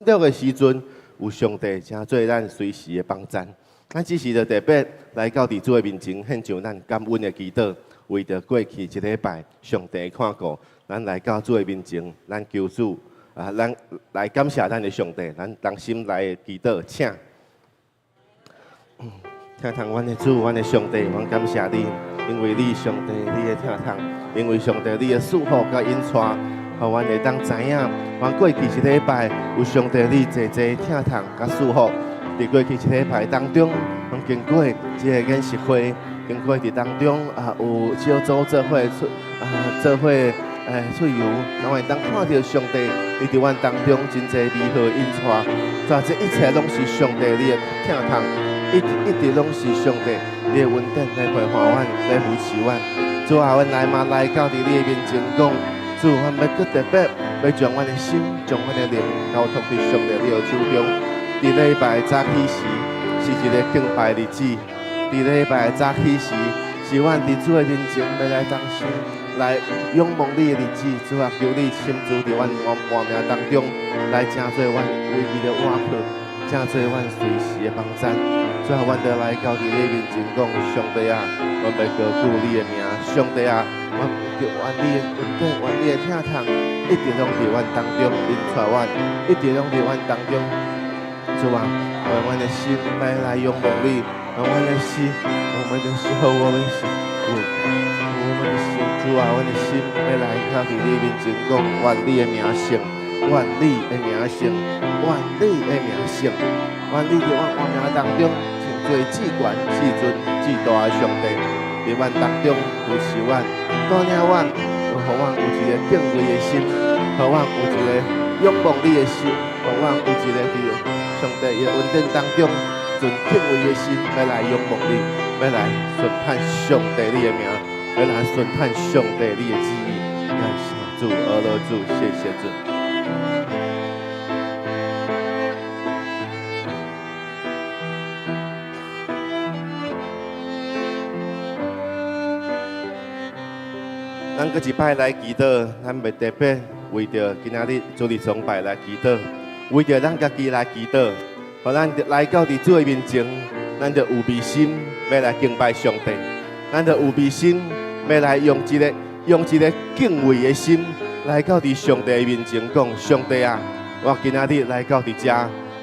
弱的時陣，有上帝成做咱隨時的幫贊。咱這時就特別來到佇主的面前，獻上咱感恩的祈禱，為著過去一禮拜上帝看顧，咱來到主的面前，咱求主啊，咱來感謝咱的上帝，咱同心來祈禱，請。疼痛阮的主，阮的上帝，阮感謝你，因為你上帝，你的疼痛，因為上帝你的祝福佮引帶，予阮會當知影，阮過去一禮拜有上帝你濟濟疼痛佮祝福。佇過去一禮拜當中，阮經過這个研習會，經過佇當中啊有小組做伙出啊做伙出遊，咱會當看著上帝，伊佇阮當中真濟美好引帶，這一切攏是上帝你的疼痛。一一直攏是上帝，你的恩典來陪伴阮，來扶持阮。主啊，阮來嘛來到佇你的面前講，主，阮欲閣特別欲將阮的心，將阮的靈交託佇上帝你的手中。佇禮拜早起時，是一个敬拜日子。佇禮拜早起時，是阮佇主的面前欲來同心來仰望你的日子。主啊，求你親自佇阮活命當中，來成做阮唯一的倚靠，成做阮隨時的幫贊。主啊，阮著來到佇你面前講，上帝啊，阮欲高舉你的名。上帝啊，阮願你的恩典，願你的疼痛，一直攏佇阮當中引帶阮，一直攏佇阮當中。主啊，願阮的心欲來仰望你，願阮的心，我們的心，我們心，我們的心，主啊，阮的心欲來到佇你面前講，願你的名聖，願你的名聖，願你的名聖，願你佇阮活命當中。做至懸、至尊、至大的上帝，佇阮當中扶持阮、帶領阮，予阮有一个敬畏的心，予阮有一个仰望你的心，予阮有一个佇上帝的恩典當中，存敬畏的心，欲來仰望你，欲來宣嘆上帝你的名，欲來宣嘆上帝你的旨意。感謝主，阿羅主，謝謝主。咱閣一擺來祈禱，咱欲特別為著今仔日主日崇拜來祈禱，為著咱家己來祈禱，予咱來到佇主的面前，咱就預備心欲來敬拜上帝，咱就預備心欲來用一个敬畏的心來到佇上帝的面前講：上帝啊，我今仔日來到佇遮，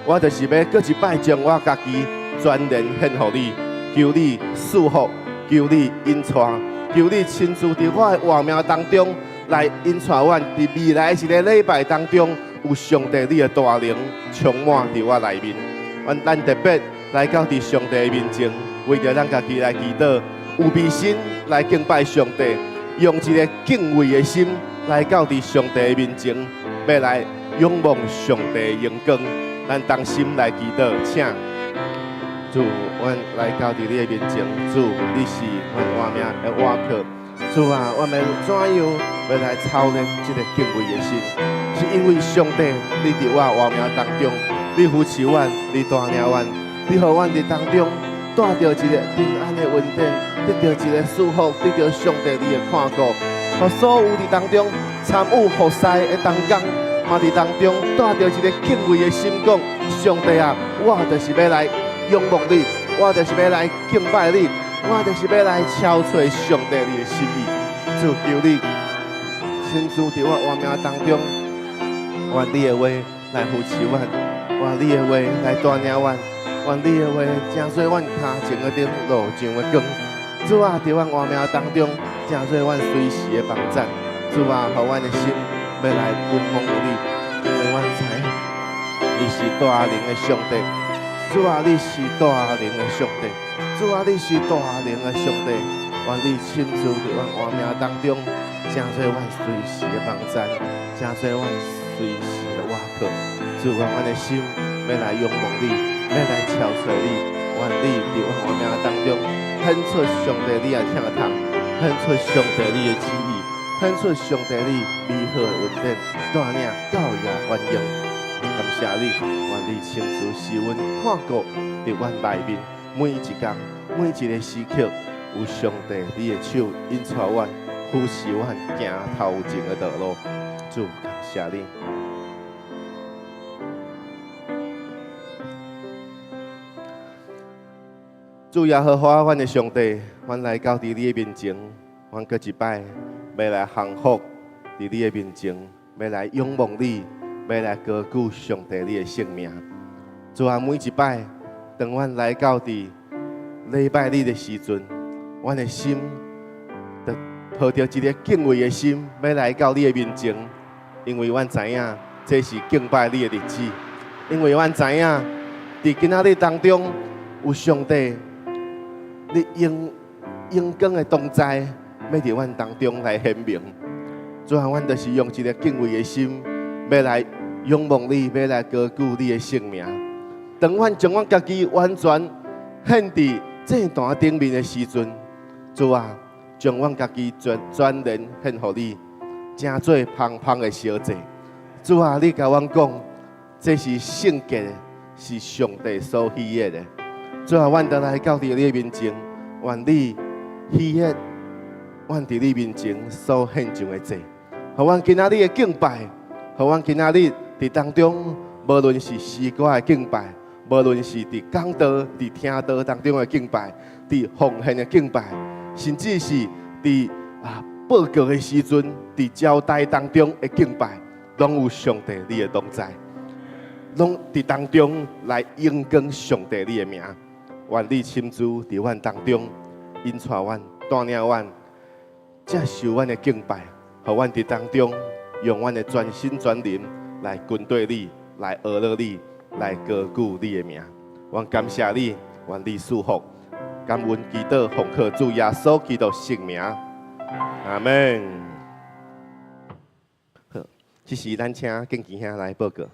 我就是欲閣一擺將我家己全然獻予你，求你賜福，求你引帶。求你親自佇我的活命當中來引帶阮，佇未來一个禮拜當中，有上帝你的大能充滿佇我內面。阮咱特別來到佇上帝的面前，為著咱家己來祈禱，預備心來敬拜上帝，用一个敬畏的心來到佇上帝的面前，欲來仰望上帝的榮光。咱同心來祈禱，請。主，阮來到佇你的面前，主，你是阮活命的倚靠。主啊，我們怎樣欲來操練這个敬畏的心？是因為上帝，你佇我活命當中，你扶持阮，你帶領阮，你予阮佇當中帶著一个平安的恩典，得著一个祝福，得著上帝你的看顧，予所有佇當中參與服侍的同工，嘛佇當中帶著一个敬畏的心，講：上帝啊，我就是欲來仰望你，我就是欲來敬拜你，我就是欲來朝揣上帝你的心意。主，求你親自佇我活命當中，願你的話來扶持阮，願你的話來帶領阮，願你的話成做阮跤前的燈，路上的光。主啊，佇阮活命當中，成做阮隨時的幫贊。主啊，予阮的心欲來順服於你，因為阮知影你是大能的上帝。主啊，你是大能的上帝。主啊，你是大能的上帝。願你親自佇阮活命當中，成做阮隨時的幫贊，成做阮隨時的倚靠。主，願阮的心欲來仰望你，欲來朝揣你。願你佇阮活命當中，顯出上帝你的疼痛，顯出上帝你的旨意，顯出上帝你美好的恩典，帶領教也歡迎。感謝你，願你親自賜阮看顧佇阮內面，每一工、每一个時刻，有上帝你的手引帶阮、扶持阮行頭前的道路。主，感謝你。主耶和華，阮的上帝，阮來到佇你的面前，阮閣一擺欲來降服佇你的面前，欲來仰望你，欲來高舉上帝你的聖名。主啊，每一擺當阮來到佇禮拜你的時陣，阮的心就抱著一个敬畏的心，欲來到你的面前，因為阮知影這是敬拜你的日子，因為阮知影佇今仔日當中有上帝你榮榮光的同在，欲佇阮當中來顯明。主啊，阮就是用一个敬畏的心，欲來仰望你，欲來高舉你的聖名。當阮將阮家己完全獻佇祭壇頂面的時陣，主啊，將阮家己全全然獻予你，成做芳芳的燒祭。主啊，你共阮講，這是聖潔的，是上帝所喜悅的。主啊，阮就來到佇你的面前，願你喜悅阮佇你面前所獻上的祭，予阮今仔日的敬拜，予阮今仔日佇當中，無論是詩歌的敬拜，無論是佇講道、佇聽道當中的敬拜，佇奉獻的敬拜，甚至是佇報告的時陣，佇招待當中的敬拜，攏有上帝你的同在，攏佇當中來榮光上帝你的名。願你親自佇阮當中引帶阮、帶領阮，接受阮的敬拜，予阮佇當中用阮的全心全靈來跟隨你，來學樂你，來高舉你的名。阮感謝你，願你賜福，感恩祈禱，奉靠主耶穌基督聖名，阿門。好，這時咱請建基兄來報告。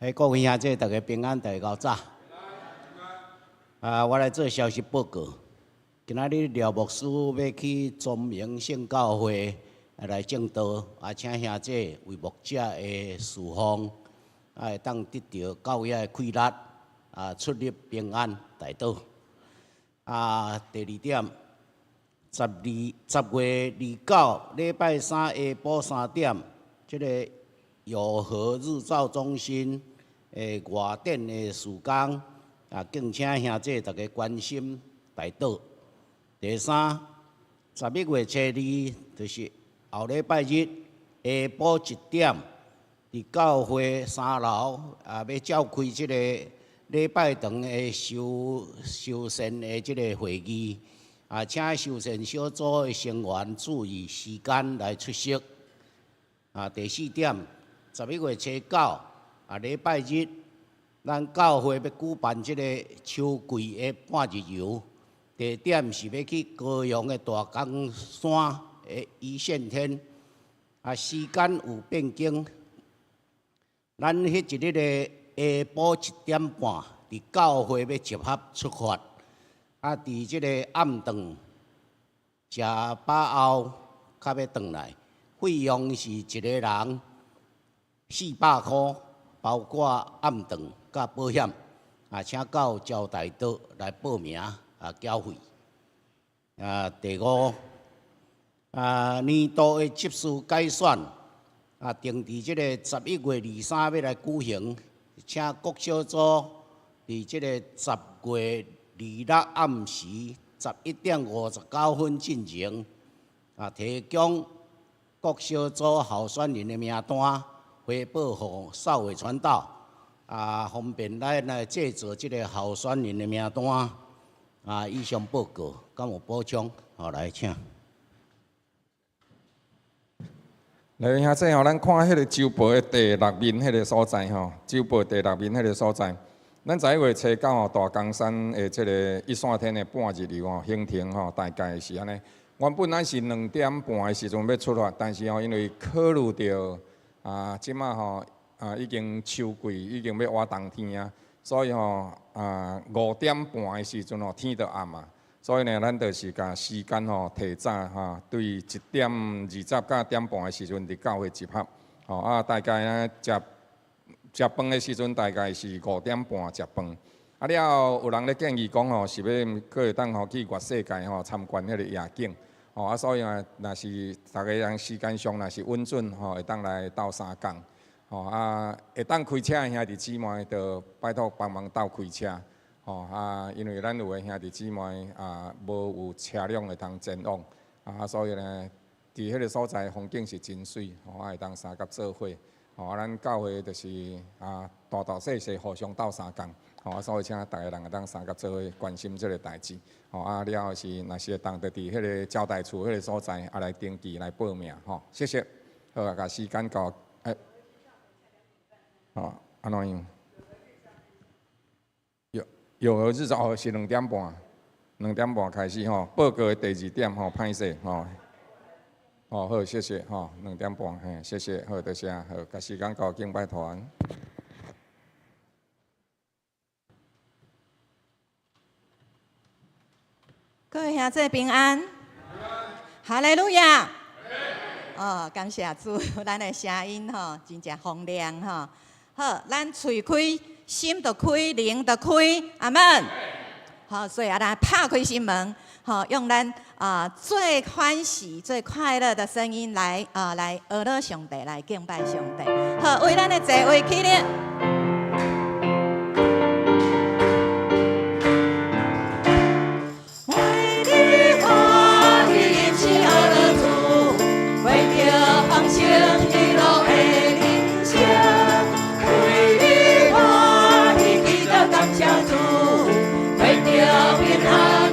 嘿，各位兄弟，大家平安，大家早。啊，我來做消息報告。今仔日廖牧師欲去莊明聖教會來證道，啊，請兄弟為牧者的事奉，啊，會當得著教會的氣力，啊，出入平安代禱。啊，第二點，10月29禮拜三下晡3點，這个友和日照中心的外展的事工，啊，敬請兄弟大家關心代禱。第三，11月初2，就是後禮拜日下晡1點，佇教會三樓啊，欲召開這个禮拜堂的修修繕的這个會議，啊，請修繕小組的成員注意時間來出席。啊，第四點，11月初9，啊，禮拜日，咱教會欲舉辦這个秋季的半日遊，地點是欲去高雄的大岡山的一線天，啊，時間有變更。咱彼一日的下晡1點半，佇教會欲集合出發，啊，佇這个暗頓食飽後，較欲轉來，費用是一个人400箍，包括暗頓佮保險，啊，請到招待桌來報名啊繳費。啊，第五，啊，年度的執事改選，啊，定佇這个11月23欲來舉行，請各小組佇這个10月26暗時11點59分進行，啊，提供各小組候選人的名單，回報予少偉傳道，啊，方便咱來製作這个候選人的名單。啊，以上報告，敢有補充？好，來請。來，兄弟吼，咱看彼个周報的第六面彼个所在吼，周報第六面彼个所在，咱11月初9吼，大岡山的這个一線天的半日遊吼，行程吼，大概是按呢。原本咱是2點半的時陣欲出發，但是吼，因為考慮著啊，這馬吼啊已經秋季，已經欲倚冬天啊，所以吼啊5點半的時陣吼，天就暗啊。所以呢，咱就是共時間吼提早哈，對1點20佮點半的時陣佇教會集合，吼啊，大概呢食食飯的時陣大概是5點半食飯。啊了後有人咧建議講吼，是欲閣會當吼去月世界吼參觀彼个夜景，吼啊，所以啊，若是逐个人時間上若是允准吼，會當來鬥相共。吼啊，會當開車的兄弟姊妹，就拜託幫忙鬥開車。吼啊，因為咱有的兄弟姊妹啊，無有車輛會通前往，啊，所以呢，佇彼个所在風景是真媠，吼啊，會當相佮做伙。吼啊，咱教會就是啊，大大細細互相鬥相共。吼啊，所以請逐个人會當相佮做伙關心這个代誌。吼啊，了後是若是會當就佇彼个招待處彼个所在啊來登記來報名。吼，謝謝。好啊，共時間交，欸，吼，按怎樣？有有何日哦，是兩點半，兩點半開始吼。報告的第二點吼，歹勢吼。哦，好，謝謝吼，兩點半，嘿，謝謝，好，多謝，好，共時間交敬拜團。各位兄弟平安，哈利路亞。哦，感謝主，咱的聲音吼，真正洪亮吼。好，咱喙開，心就開，靈就開，阿們。好，所以啊，咱拍開心門，好，用咱啊最歡喜、最快樂的聲音來啊來阿樂上帝，來敬拜上帝。好，為咱的座位起立。為你歡喜，吟詩阿樂主，為著豐盛喜樂的人生，為你歡喜，祈禱感謝主，為著平安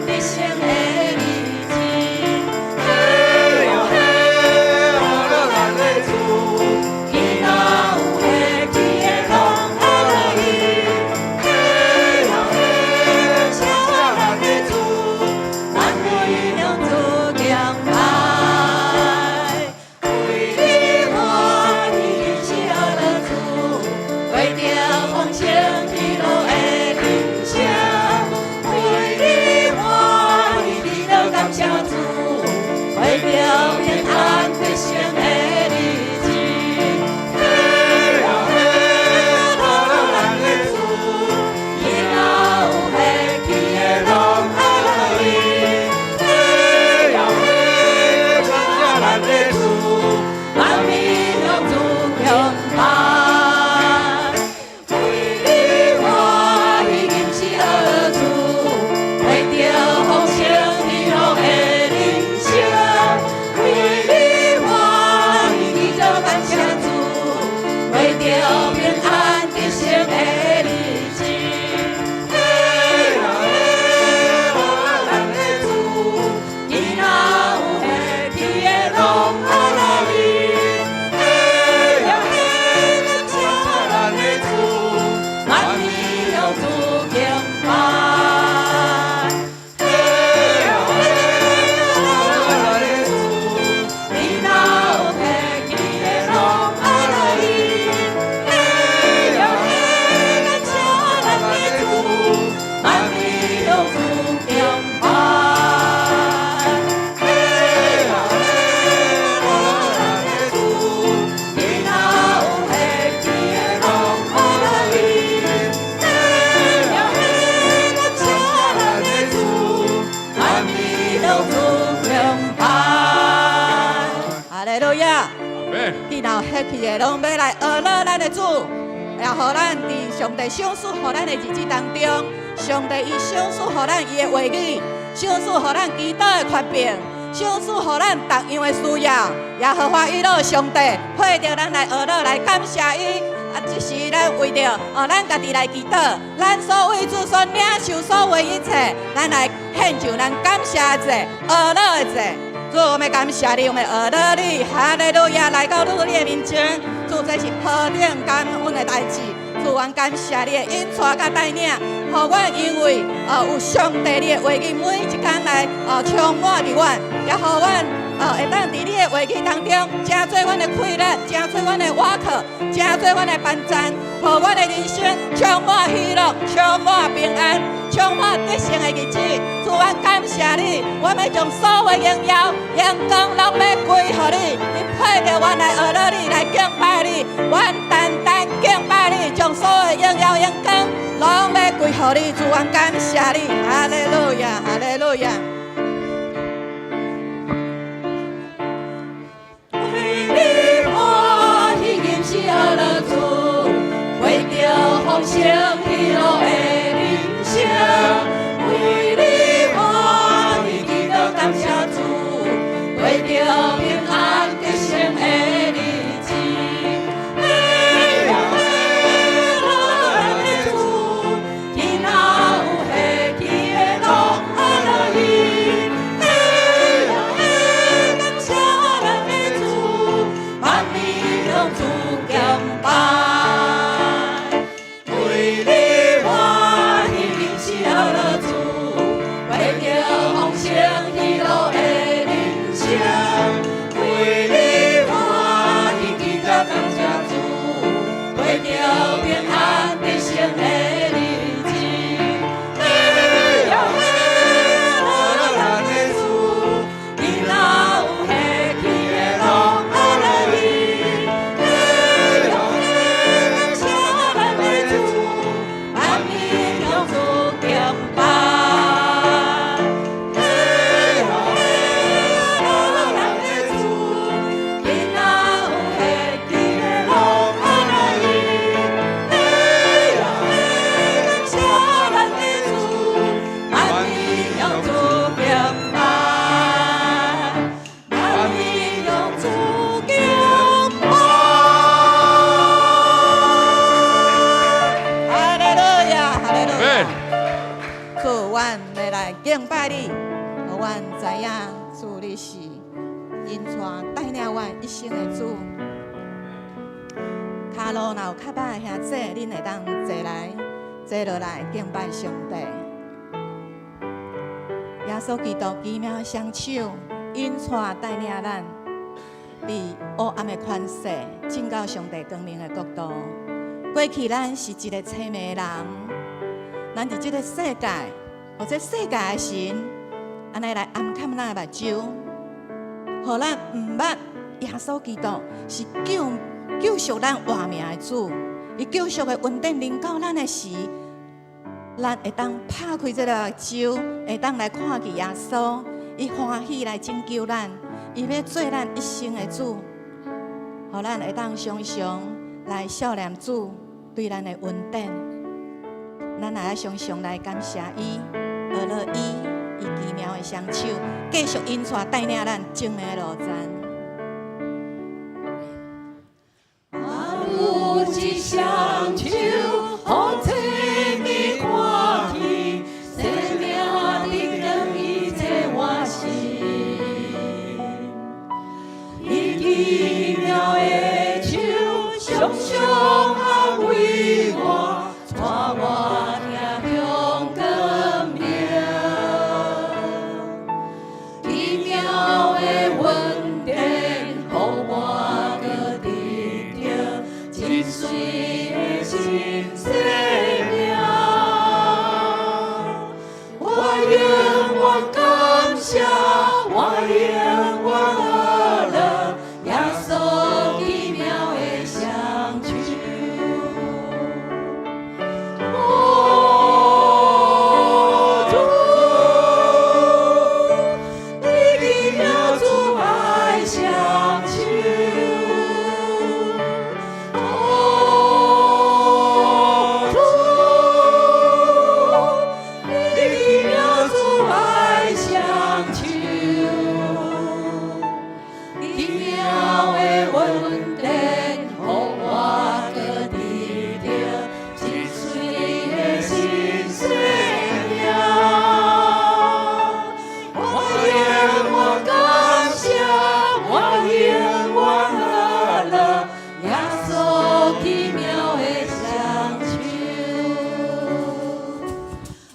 得勝的日子。嘿喲嘿，阿樂咱的主，伊若有下起的攏阿樂伊。嘿喲嘿，感謝咱的主，咱為向主敬拜。為你歡喜，吟詩阿樂主，為著豐盛喜樂的人生，為你歡喜，祈禱感謝主，為著平安得勝的日子。嘿喲嘿，阿樂咱的主，伊若有下起的攏阿樂伊。嘿喲嘿，感謝咱的主，萬民向主敬拜。為你歡喜，吟詩阿樂主，為著豐盛喜樂的人生，為你歡喜，祈禱感謝主，為著平安得勝的日子。嘿喲嘿，阿樂咱的主，伊若有下起的攏阿樂伊。嘿喲嘿，感謝咱的主，萬民向主敬拜。嘿喲嘿，阿樂咱的主，伊若有下起的攏阿樂伊。嘿喲嘿，感謝咱的主，萬民向主敬拜。嘿喲嘿，阿樂咱的主，伊若有下起的攏阿樂伊。嘿喲嘿，感謝咱的主，萬民向主敬拜。哈利路亞！見到黑氣的，攏欲來阿樂咱的主，也予咱佇上帝賞賜予咱的日子當中，上帝伊賞賜予咱伊的話語，賞賜予咱祈禱的權柄，賞賜予咱逐樣的需要。耶和華以勒上帝配著咱來阿樂來感謝伊。啊，這是咱為著哦，咱家己來祈禱，咱所為主所領受所有一切，咱來獻上咱感謝的祭、阿樂的祭。主，我們感謝你，我們阿樂你，哈利路亞，來到你的面前。主，這是何等感恩的代誌。主，阮感謝你的引帶佮帶領，予阮因為有上帝你的話語，每一工來充滿佇阮，也予阮會當佇你的話語當中，成做阮的氣力，成做阮的倚靠，成做阮的幫贊，予阮的人生充滿喜樂，充滿平安，充滿得勝的日子。主，阮感謝你，我欲將所有的榮耀、榮光攏欲歸予你。你配著阮來阿樂你，來敬拜你，阮單單敬拜你，將所有的榮耀、榮光攏欲歸予你。主，阮感謝你，哈利路亞，哈利路亞。拜。為你歡喜感謝主，過著豐盛喜樂的人生。為你歡喜記得感謝主，過著平安得勝的日子。嘿呀嘿，阿樂咱的主，囡仔有彼去的攏阿樂伊。嘿呀嘿，感謝咱的主，萬民向主敬拜。嘿呀嘿，阿樂咱的主，囡仔有彼去的攏阿樂伊。嘿呀嘿，感謝咱的主，萬民向主敬拜，萬民向主敬拜。哈利路亞，哈利路亞。主，阮欲來敬拜你，予阮知影主你是引帶帶領阮一生的主。跤路若有較歹的兄姊，恁會當坐來坐落來敬拜上帝。耶穌基督奇妙的雙手引帶帶領咱，佇黑暗的權勢進到上帝光明的國度。過去咱是一个踅迷的人，咱佇這个世界，予這世界的神，按呢來掩蓋咱的目睭，予咱毋捌耶穌基督是救贖咱活命的主。伊救贖的恩典臨到咱的時，咱會當拍開這个目睭，會當來看見耶穌，伊歡喜來拯救咱，伊欲做咱一生的主，予咱會當常常來數念主對咱的恩典。咱也愛常常來感謝伊，學樂伊，伊奇妙的雙手，繼續引帶帶領咱前的路程。有一雙手，予凄迷看見，生命的光伊這活時，伊奇妙的手，常常安慰我，帶我行向光明。奇妙的恩典，予我閣得著真媠的新生命。我永遠感謝，我永遠樂耶穌奇妙的雙手。哦，主，你奇妙慈愛雙手。哦，主，你奇妙慈愛雙手，奇妙的恩典，予我閣得著真媠的新生命。我永遠感謝，我永遠樂耶穌奇妙的雙手。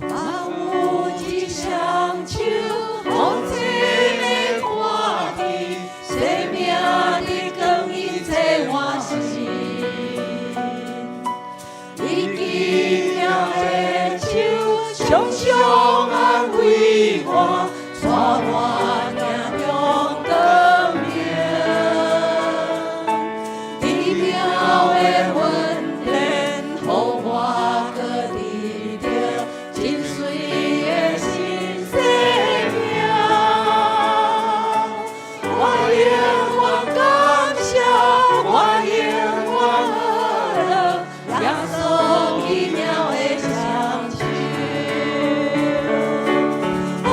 啊，有一雙手，予凄迷看見，生命的光伊這活時，伊奇妙的手，常常安慰我，帶我行向光明。奇妙的恩典，予我閣得著真媠的新生命。我永遠感謝，我永遠樂耶穌奇妙的雙手。哦，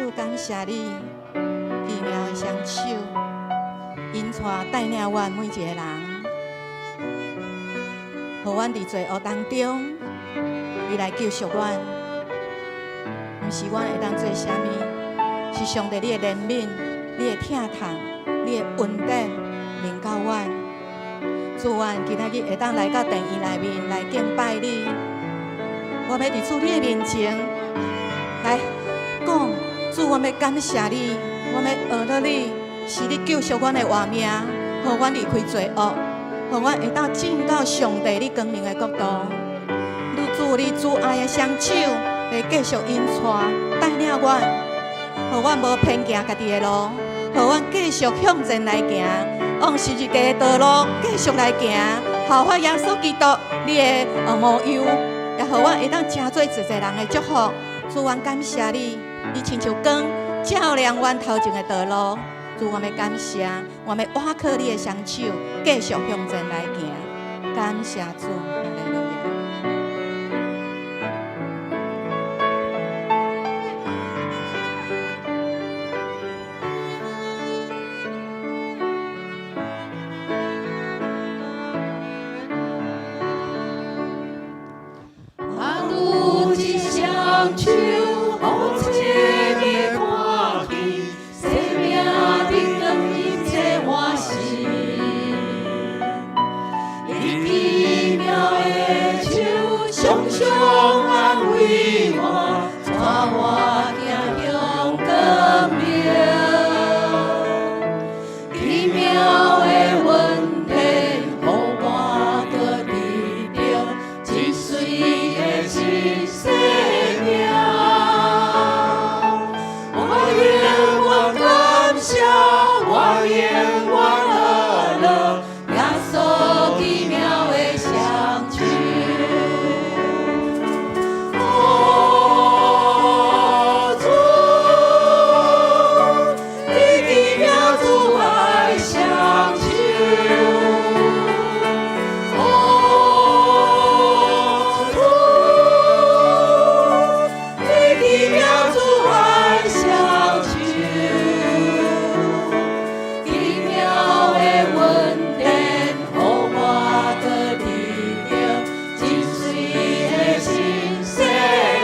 主感謝你奇妙的雙手，引帶帶領阮每一個人，予阮佇罪惡當中，你來救贖阮。毋是阮會當做啥物，是上帝你的憐憫、你的疼痛、你的恩典臨到阮。主，阮今仔日會當來到殿院內面來敬拜你。我欲佇主你的面前來講，主，我欲感謝你，我欲學樂你，是你救贖阮的活命，予阮離開罪惡，予阮會當進到上帝你光明的國度。你主，你慈愛的雙手會繼續引帶帶領阮，予阮無偏行家己的路，予阮繼續向前來行，往十字架的道路繼續來行，效法耶穌基督你的模樣，也予阮會當成做濟濟人的祝福。主，阮感謝你，你親像光照亮阮頭前的道路。主，我欲感謝，我欲倚靠你的雙手，繼續向前來行。感謝主，哈利路亞。啊，有一雙手，予凄迷看見，生命的光陰這活時，你奇妙的手，常常安慰我，帶我行向光明。奇妙的恩典，予我閣得著真媠的新生命。我永遠感謝，我永遠樂樂，耶穌奇妙的雙手。哦，主，你奇妙慈愛雙手。哦，主，你奇妙慈愛雙手，奇妙的恩典，予我閣得著真媠的新生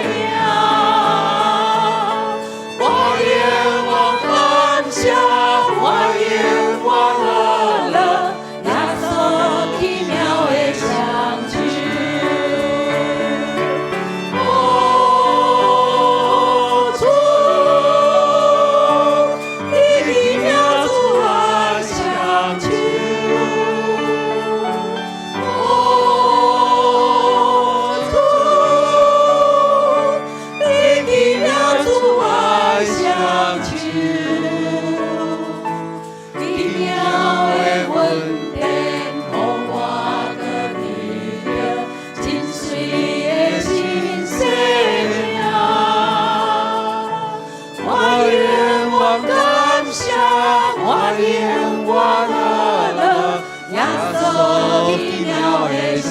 命。我永遠感謝，我永遠樂樂，耶穌奇妙的雙手。哦，主，你奇妙慈愛雙手。哦，主，你奇妙慈愛雙手，奇妙的恩典，予我閣得著真媠的新生命。我永遠感謝，我永遠樂樂，耶穌奇妙的雙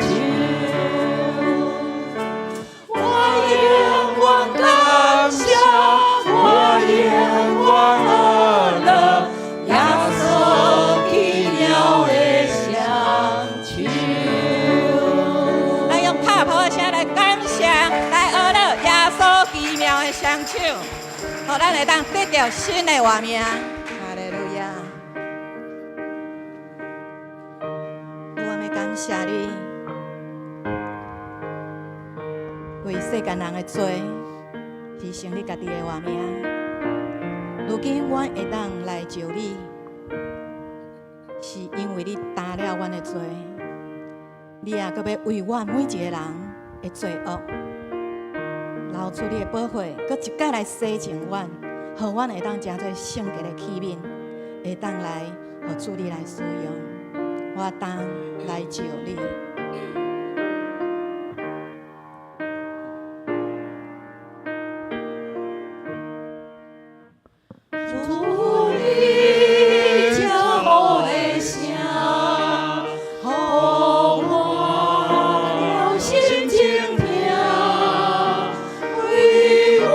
手。我永遠感謝，我永遠樂樂，耶穌奇妙的雙手。來用拍噗仔聲來感謝，來學樂耶穌奇妙的雙手，予咱會當得著新的活命。哈利路亞！主，我欲感謝你，為世間人的罪，犧牲你家己的活命。如今阮會當來招你，是因為你擔了阮的罪，你也閣欲為阮每一個人的罪惡，流出你的寶血，閣一擺來洗淨阮，予阮會當成做聖潔的器皿，會當來予主你來使用。我當來招你。主你這好的聲，予我了心情聽，為我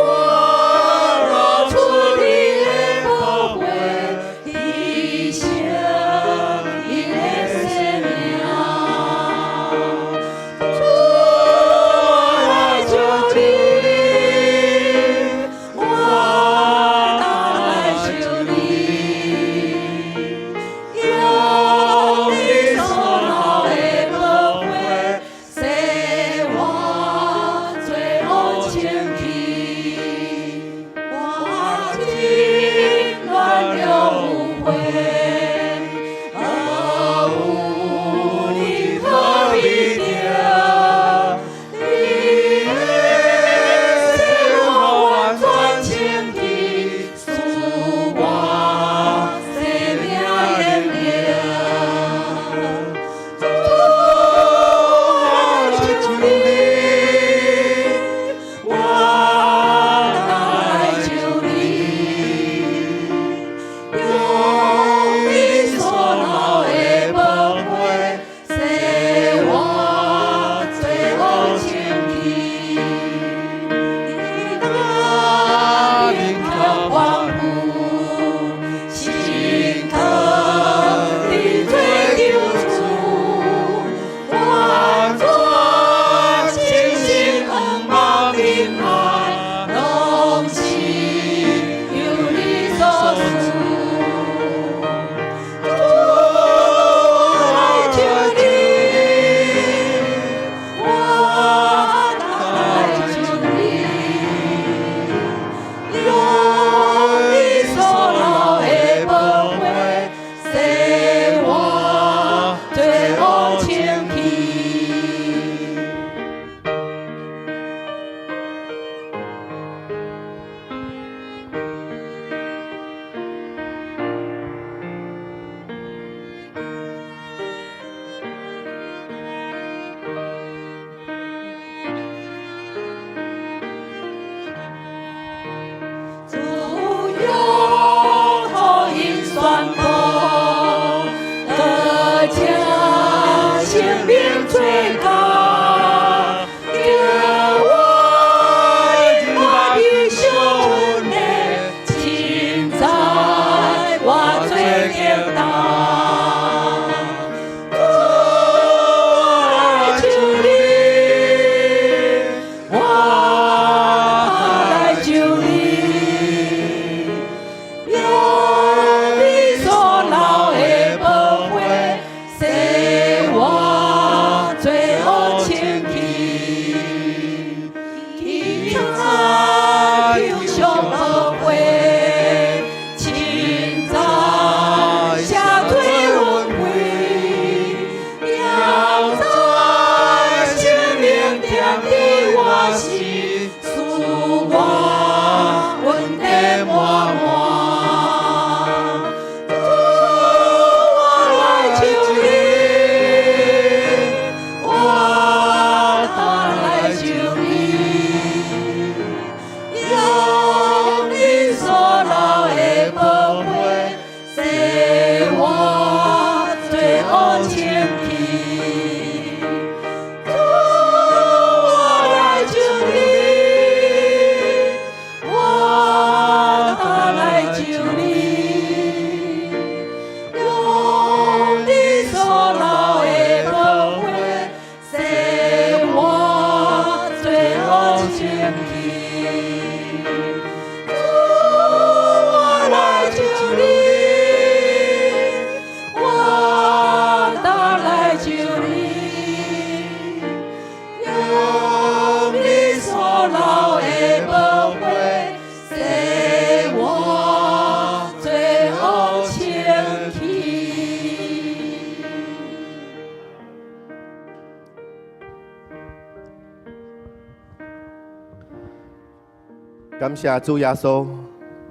感謝主耶穌，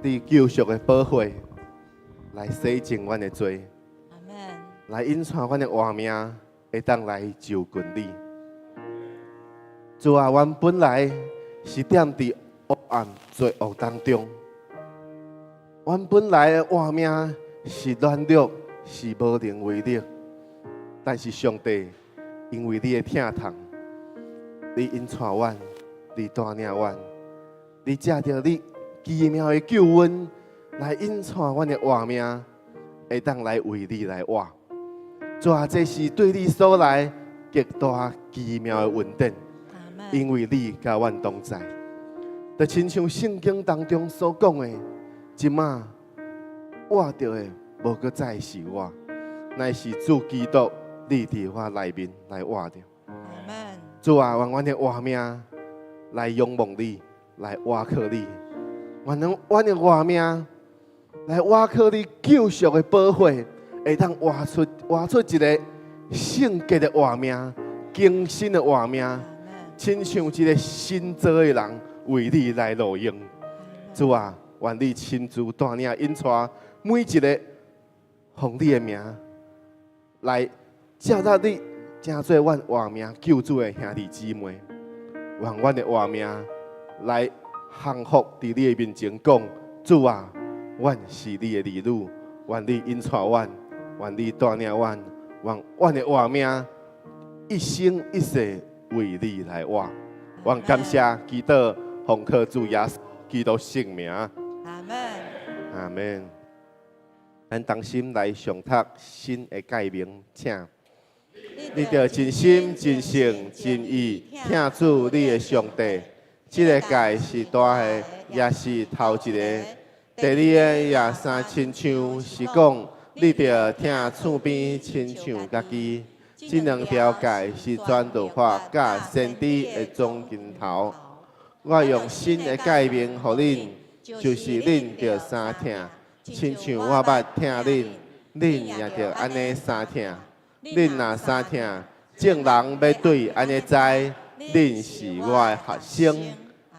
你救贖的寶血來洗淨阮的罪，阿門。來引帶阮的活命，會當來就近你。主啊，阮本來是踮佇黑暗罪惡當中，阮本來的活命是軟弱，是無能為力。但是上帝，因為你的疼痛，你引帶阮，你帶領阮，你藉著你奇妙的救恩來引帶阮的活命，會當來為你來活。主啊，這是對你所來極大奇妙的恩典，因為你佮阮同在。就親像聖經當中所講的，這馬活著的無閣再是我，乃是主基督，你佇我內面來活著。主啊，願阮的活命來仰望你，來倚靠你。願咱阮的活命來倚靠你救贖的寶血，會當活出一個聖潔的活命、更新的活命，親像一個新造的人為你來路用。主啊，願你親自帶領引帶每一個奉你的名來接納你，成做阮活命救主的兄弟姊妹，願阮的活命來降服佇你的面前，講，主啊，阮是你的兒女，願你引帶阮，願你帶領阮，願阮的活命一生一世為你來活。阮感謝祈禱，奉靠主耶穌基督聖名。阿門。阿門。咱同心來誦讀新的誡命，請。你著盡心、盡性、盡意疼主你的上帝。這个誡是大的，也是頭一个。第二个也相親像，是講你著疼厝邊親像家己。這兩條誡是全律法佮先知的總根頭。我用新的誡命予恁，就是恁著相疼，親像我捌疼恁，恁也著按呢相疼。恁若相疼，眾人欲對按呢知，恁是我的學生。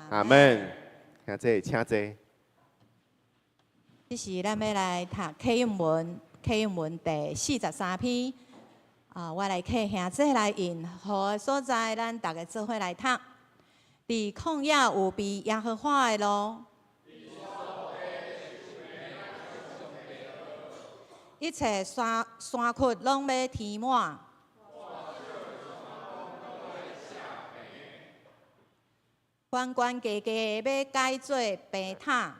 阿門。兄弟，請坐。這時咱欲來讀課英文，課英文第43篇。啊，我來請兄弟來印，好的所在，咱逐家做伙來讀。佇曠野有被耶和華的路，一切山山窟攏欲填滿，懸懸低低的欲改做平坦。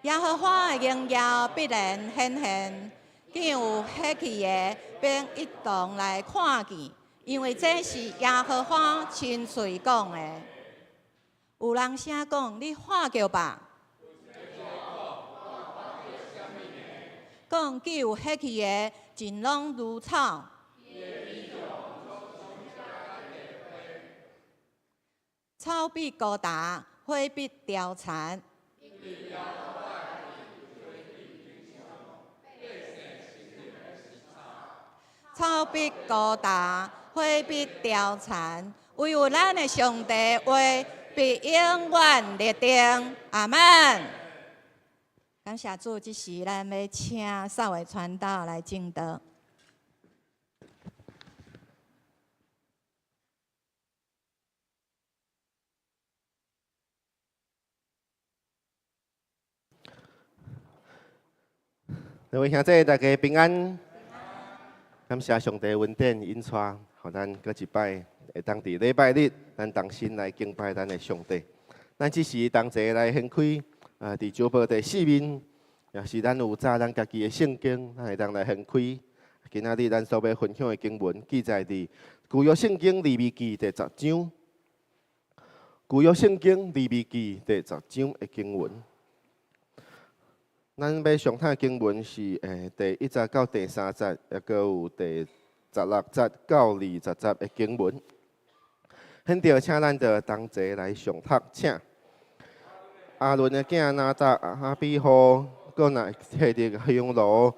耶和華的榮耀必然顯現，見有血氣的必一同來看見，因為這是耶和華親喙講的。有人聲講：你喊叫吧！講既有血氣的，盡攏如草。草必枯乾，花必凋殘。草必枯乾，花必凋殘，唯有咱的上帝話必永遠立定。阿門。感謝主，這時咱欲請少偉傳道來證道。各位兄弟，大家平安。感謝上帝恩典引帶，予咱閣一擺會當佇禮拜日，咱同心來敬拜咱的上帝。咱這時同齊來掀開啊，佇周報第四面，也是咱有紮咱家己的聖經，咱會當來掀開。今仔日咱所欲分享的經文，記載佇舊約聖經利未記第十章。舊約聖經利未記第十章的經文。咱欲上讀的經文是第1節到第3節，抑閣有第16節到20節的經文。現在請咱就同齊來上讀，請。亞倫的囝拿答、亞比戶，閣若提著香爐，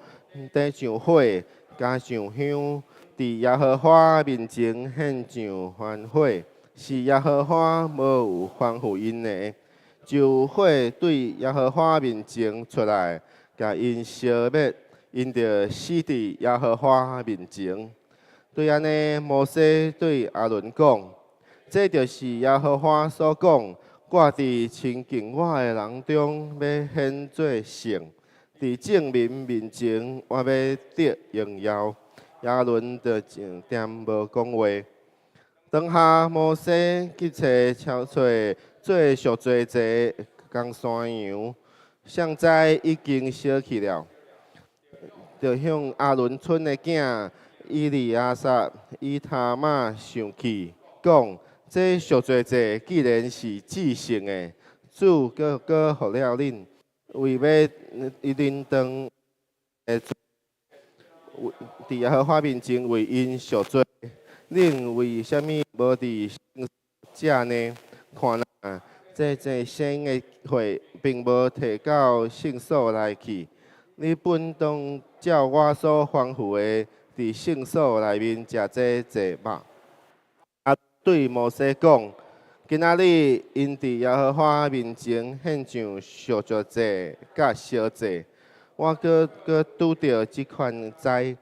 底上火，加上香，佇耶和華面前獻上燔火，是耶和華無有吩咐𪜶的。就火對耶和華面前出來，共𪜶燒滅，𪜶就死佇耶和華面前。對按呢，摩西對亞倫講：這就是耶和華所講，我佇親近我的人中欲顯做聖，佇眾民面前我欲得榮耀。亞倫就靜恬無講話。當下摩西去揣敲揣做贖罪祭的公山羊，尚知已經燒去了，就向亞倫賰的囝以利亞撒、以他瑪上去，講：這贖罪祭既然是至聖的，主閣閣予了恁，為欲恁當佇耶和華面前為𪜶贖罪，恁為啥物無佇聖所食呢？看哪，這祭牲的血並無提到聖所來去。你本當照我所吩咐的，佇聖所內面食這祭肉。啊，對摩西講：今仔日𪜶佇耶和華面前獻上贖罪祭佮燒祭，我閣閣拄著這款災。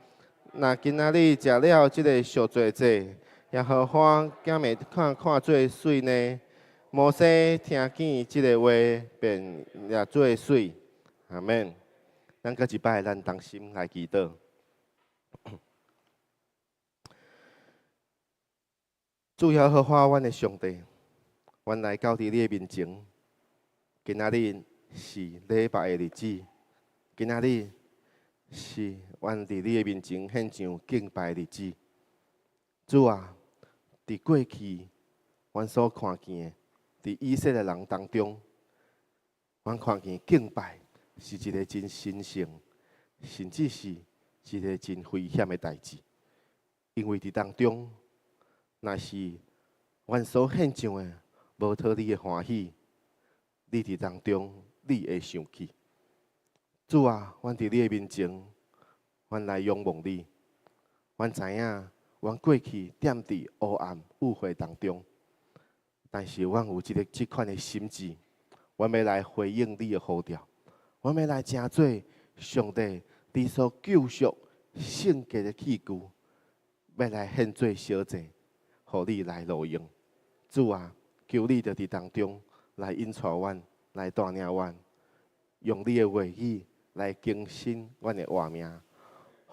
若今仔日食了這个贖罪祭，耶和華敢會看看做媠呢？摩西聽見這个話，便掠做媠。阿門。咱閣一擺，咱同心來祈禱。主耶和華，阮的上帝，阮來到佇你的面前。今仔日是禮拜的日子，今仔日是阮佇你的面前獻上敬拜的日子。主啊，佇過去，阮所看見的，佇以色列人當中，阮看見敬拜是一个真神聖，甚至是一个真危險的代誌。因為佇當中，若是阮所獻上的無討你的歡喜，你佇當中你會生氣。主啊，阮佇你的面前，阮來仰望你。阮知影，阮過去踮佇黑暗誤會當中，但是阮有這个這款的心志，阮欲來回應你的呼召，阮欲來成做上帝你所救贖聖潔的器具，欲來獻做燒祭，予你來路用。主啊，求你就佇當中來引帶阮，來帶領阮，用你的話語來更新阮的活命，予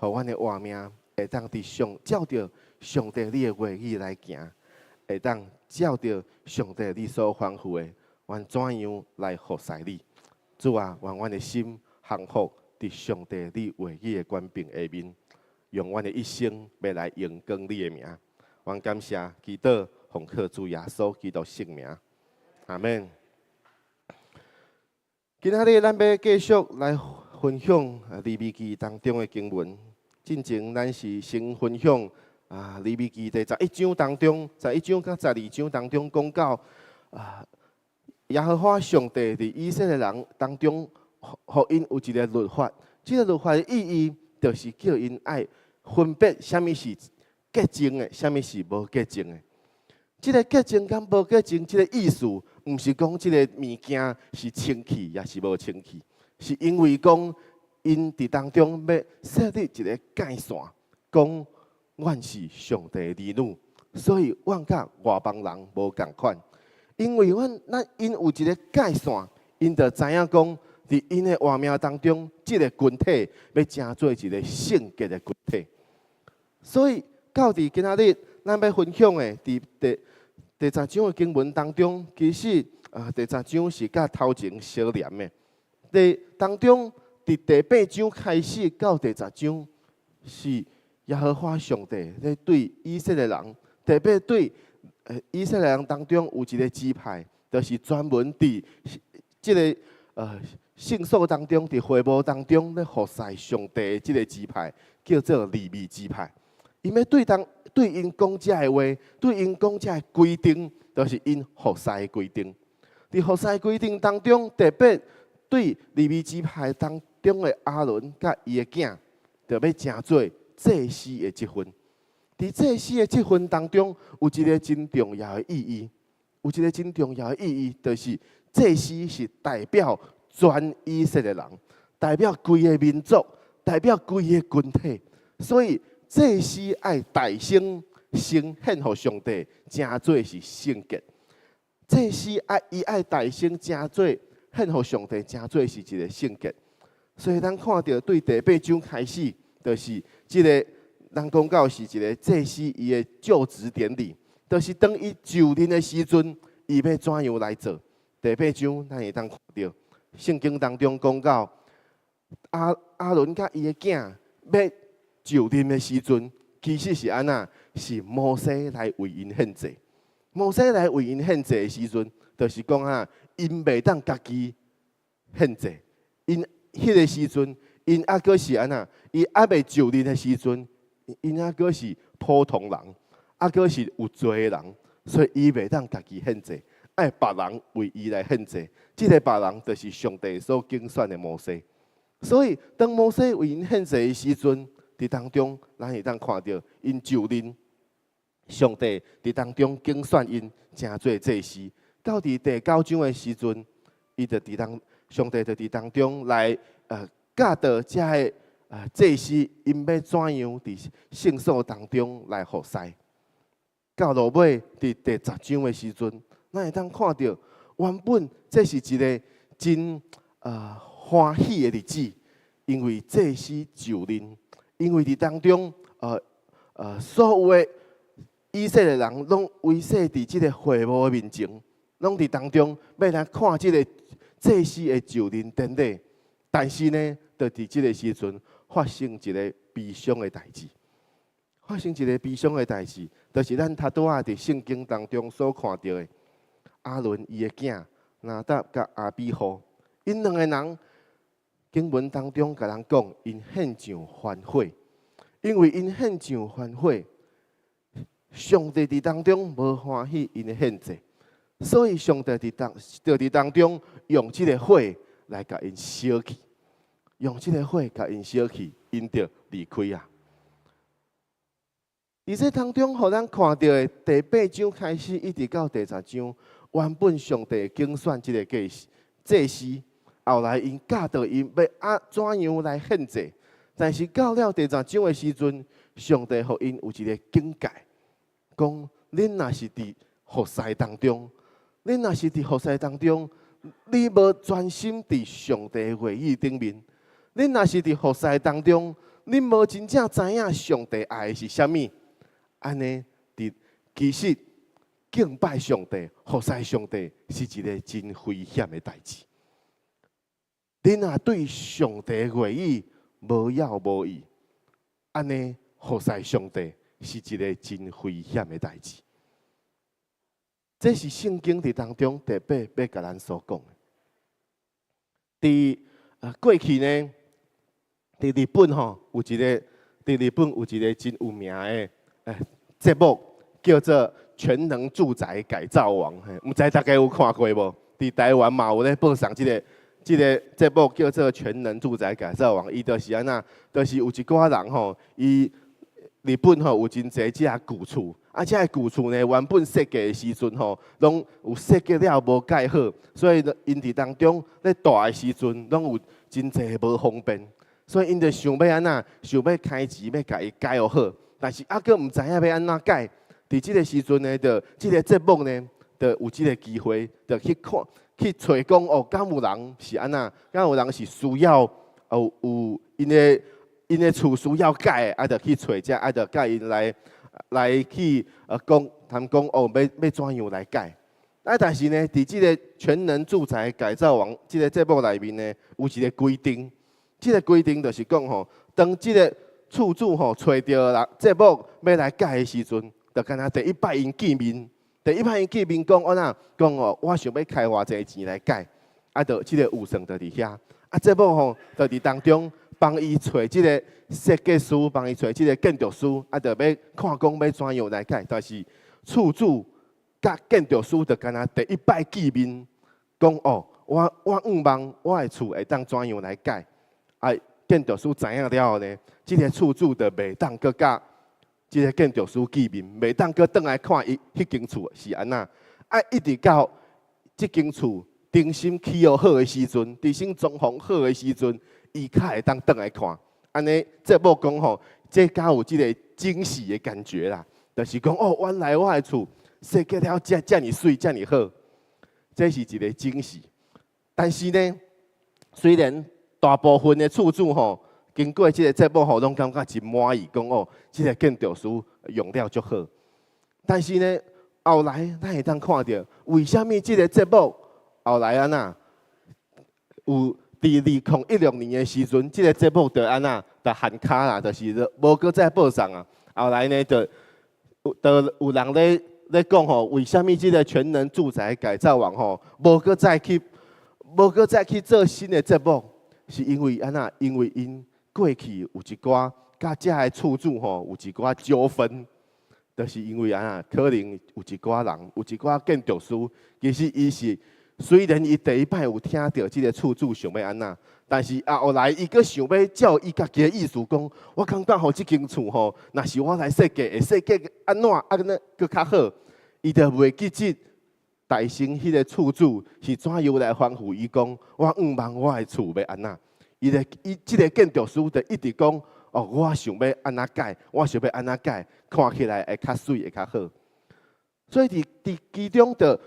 阮的活命會當佇上照著上帝你的話語來行，會當照著上帝你所吩咐的，阮怎樣來服侍你？主啊，願阮的心降服佇上帝你話語的權柄下面，用阮的一生欲來榮光你的名。阮感謝祈禱，奉靠主耶穌基督聖名，阿門。今仔日咱欲繼續來分享利未記當中的經文。進前咱是先分享啊利未記第十一章當中，十一章佮十二章當中講到啊耶和華上帝佇以色列人當中，予𪜶有一个律法。這个律法的意義，就是叫𪜶愛分別啥物是潔淨的，啥物是無潔淨的。這个潔淨佮無潔淨，這个意思，毋是講這个物件是清氣，抑是無清氣，是因為講𪜶佇當中欲設立一个界線，講阮是上帝的兒女，所以阮佮外邦人無仝款。因為阮咱𪜶有一个界線，𪜶就知影講，佇𪜶的活命當中，這个群體欲成做一个聖潔的群體。所以到佇今仔日，咱欲分享的，佇第十章的經文當中，其實啊，第十章是佮頭前相連的。佇當中，佇第八章開始到第十章，是耶和華上帝咧對以色列人，特別對以色列人當中有一个支派，就是專門佇這个聖所當中，佇會幕當中咧服侍上帝的這个支派，叫做利未支派。𪜶欲對當對𪜶講這个話，對𪜶講這个規定，就是𪜶服侍的規定。佇服侍規定當中，特別對利未支派當中的亞倫佮伊的囝，就欲成做祭司的職分。佇祭司的職分當中，有一个真重要的意義，有一个真重要的意義，就是祭司是代表全以色列人，代表規个民族，代表規个群體，所以祭司愛代先先獻予上帝，成做是聖潔。祭司愛伊愛代先成做獻予上帝，成做是一个聖潔。所以咱看著對第八章開始，就是這个咱講到是一个祭司伊的就職典禮，就是當伊就任的時陣，伊欲怎樣來做？第八章咱會當看著聖經當中講到亞倫佮伊的囝欲就任的時陣，其實是按怎？是摩西來為𪜶獻祭。摩西來為𪜶獻祭的時陣，就是講啊，𪜶袂當家己獻祭。𪜶彼个時陣，𪜶猶閣是按怎？伊猶未就任的時陣，𪜶猶閣是普通人，猶閣是有罪的人，所以伊袂當家己獻祭，愛別人為伊來獻祭。這个別人就是上帝所揀選的摩西。所以，當摩西為𪜶獻祭的時陣，佇當中，咱會當看著𪜶就任，上帝佇當中揀選𪜶成做祭司。到佇第九章的時陣，伊就佇當上帝就佇當中來教導這个祭司，𪜶欲怎樣佇聖所當中來服侍。到落尾佇第十章的時陣，咱會當看著原本這是一个真歡喜的日子，因為祭司就任，因為佇當中所有的以色列人攏圍坐佇這个會幕的面前，攏佇當中欲來看這个祭司的就任典禮。但是呢，就佇這个時陣發生一个悲傷的代誌，發生一个悲傷的代誌，就是咱頭拄仔佇聖經當中所看著的亞倫伊的囝拿答佮亞比戶，𪜶兩个人經文當中共咱講，𪜶獻上燔火，因為𪜶獻上燔火，上帝佇當中無歡喜𪜶的獻祭，所以上帝佇當中用這个火來共𪜶燒去，用這个火共𪜶燒去，𪜶就離開啊。佇這當中，予咱看著的第八章開始，一直到第十章，原本上帝揀選這个祭司，後來𪜶教導𪜶欲按怎樣來獻祭，但是到了第十章的時陣，上帝予𪜶有一个警戒，講恁若是佇服侍當中，恁若是佇服侍當中，你無專心佇上帝話語頂面，恁若是佇服侍當中，恁無真正知影上帝愛的是啥物，按呢佇其實敬拜上帝、服侍上帝是一个真危險的代誌。恁若對上帝話語無了無意，按呢服侍上帝是一个真危險的代誌。這是聖經佇當中特別欲共咱所講的。佇過去呢，佇日本吼有一个，佇日本有一个真有名的節目，叫做《全能住宅改造王》。毋知大家有看過無？佇台灣嘛有咧播送這个節目叫做《全能住宅改造王》，伊就是按怎，就是有一寡人吼，伊日本吼有真濟這舊厝，啊，這个舊厝呢，原本設計的時陣吼，攏有設計了無蓋好，所以𪜶佇當中咧住的時陣，攏有真濟無方便，所以𪜶就想欲按怎，想欲開錢欲共伊改好，但是猶閣毋知影欲按怎改。佇這个時陣呢，就這个節目呢，就有這个機會，就去看去揣講哦，敢有人是按怎？敢有人是需要有𪜶的厝需要改的，啊，就去揣遮，啊，就共𪜶來去講，談講哦，欲怎樣來改？啊，但是呢，佇這个全能住宅改造王這个節目內面呢，有一个規定，這个規定就是講吼，當這个厝主吼揣著人節目欲來改的時陣，就敢若第一擺𪜶見面，第一擺𪜶見面講按怎？講哦，我想欲開偌濟錢來改，啊，就這个預算就佇遐，啊，節目吼就佇當中幫伊揣這个設計師，幫伊揣這个建築師，啊，就欲看講欲怎樣來改，但是厝主佮建築師就敢若第一擺見面，講哦，我向望我的厝會當怎樣來改，啊，建築師知影了後呢，這个厝主就袂當閣佮這个建築師見面，袂當閣轉來看伊彼間厝是按怎，愛一直到這間厝重新起予好的時陣，重新裝潢好的時陣，伊較會當轉來看。按呢節目講吼，這較有這个驚喜的感覺啦，就是講哦，原來我的厝設計了遮遮爾媠，遮爾好，這是一个驚喜。但是呢，雖然大部分的厝主吼，經過這个節目吼，攏感覺真滿意，講哦，這个建築師用料足好。但是呢，後來咱會當看著，為啥物這个節目後來按怎有佇2016年的時陣，這个節目就按怎就限卡啦，就是無閣再播送啊。後來呢，就有人咧講吼，為啥物這个全能住宅改造網吼，無閣再去做新的節目，是因為按怎？因為𪜶過去有一寡佮遮个厝主吼有一寡糾紛，就是因為按怎？可能有一寡人，有一寡建築師，其實伊是雖然伊第一擺有聽著這个厝主想欲按怎，但是啊後來伊閣想欲照伊家己的意思講，我感覺吼這間厝吼，若是我來設計，會設計按怎按呢閣較好，伊就袂記得大成彼个厝主是怎樣來吩咐伊講，我向望我的厝欲按怎，伊就伊這个建築師就一直講，哦，我想欲按怎改，我想欲按怎改，看起來會較媠，會較好。所以佇其中就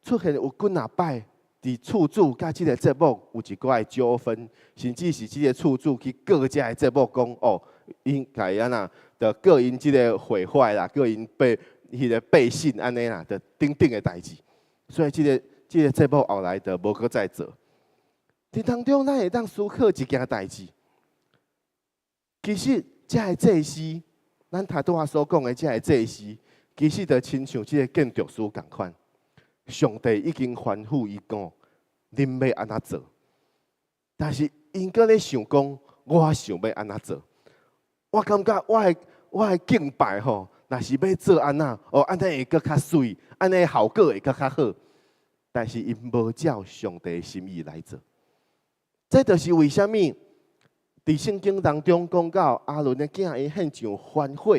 出現有幾若擺，佇厝主佮這个節目有一寡的糾紛，甚至是這个厝主去告這个節目講，哦，𪜶共伊按怎，就告𪜶這个毀壞啦，告𪜶背彼个背信按呢啦，就等等的代誌。所以這个節目後來就無閣再做。佇當中，咱會當思考一件代誌。其實，這个祭司，咱頭拄仔所講的這个祭司，其實就親像這个建築師仝款。上帝已經吩咐伊講，恁欲按怎做？但是𪜶閣咧想講，我想欲按怎做？我感覺我的敬拜吼，若是欲做按怎，哦，按呢會閣較媠，按呢效果會閣較好。但是𪜶無照上帝的心意來做。這就是為啥物佇聖經當中講到亞倫的囝𪜶獻上燔火，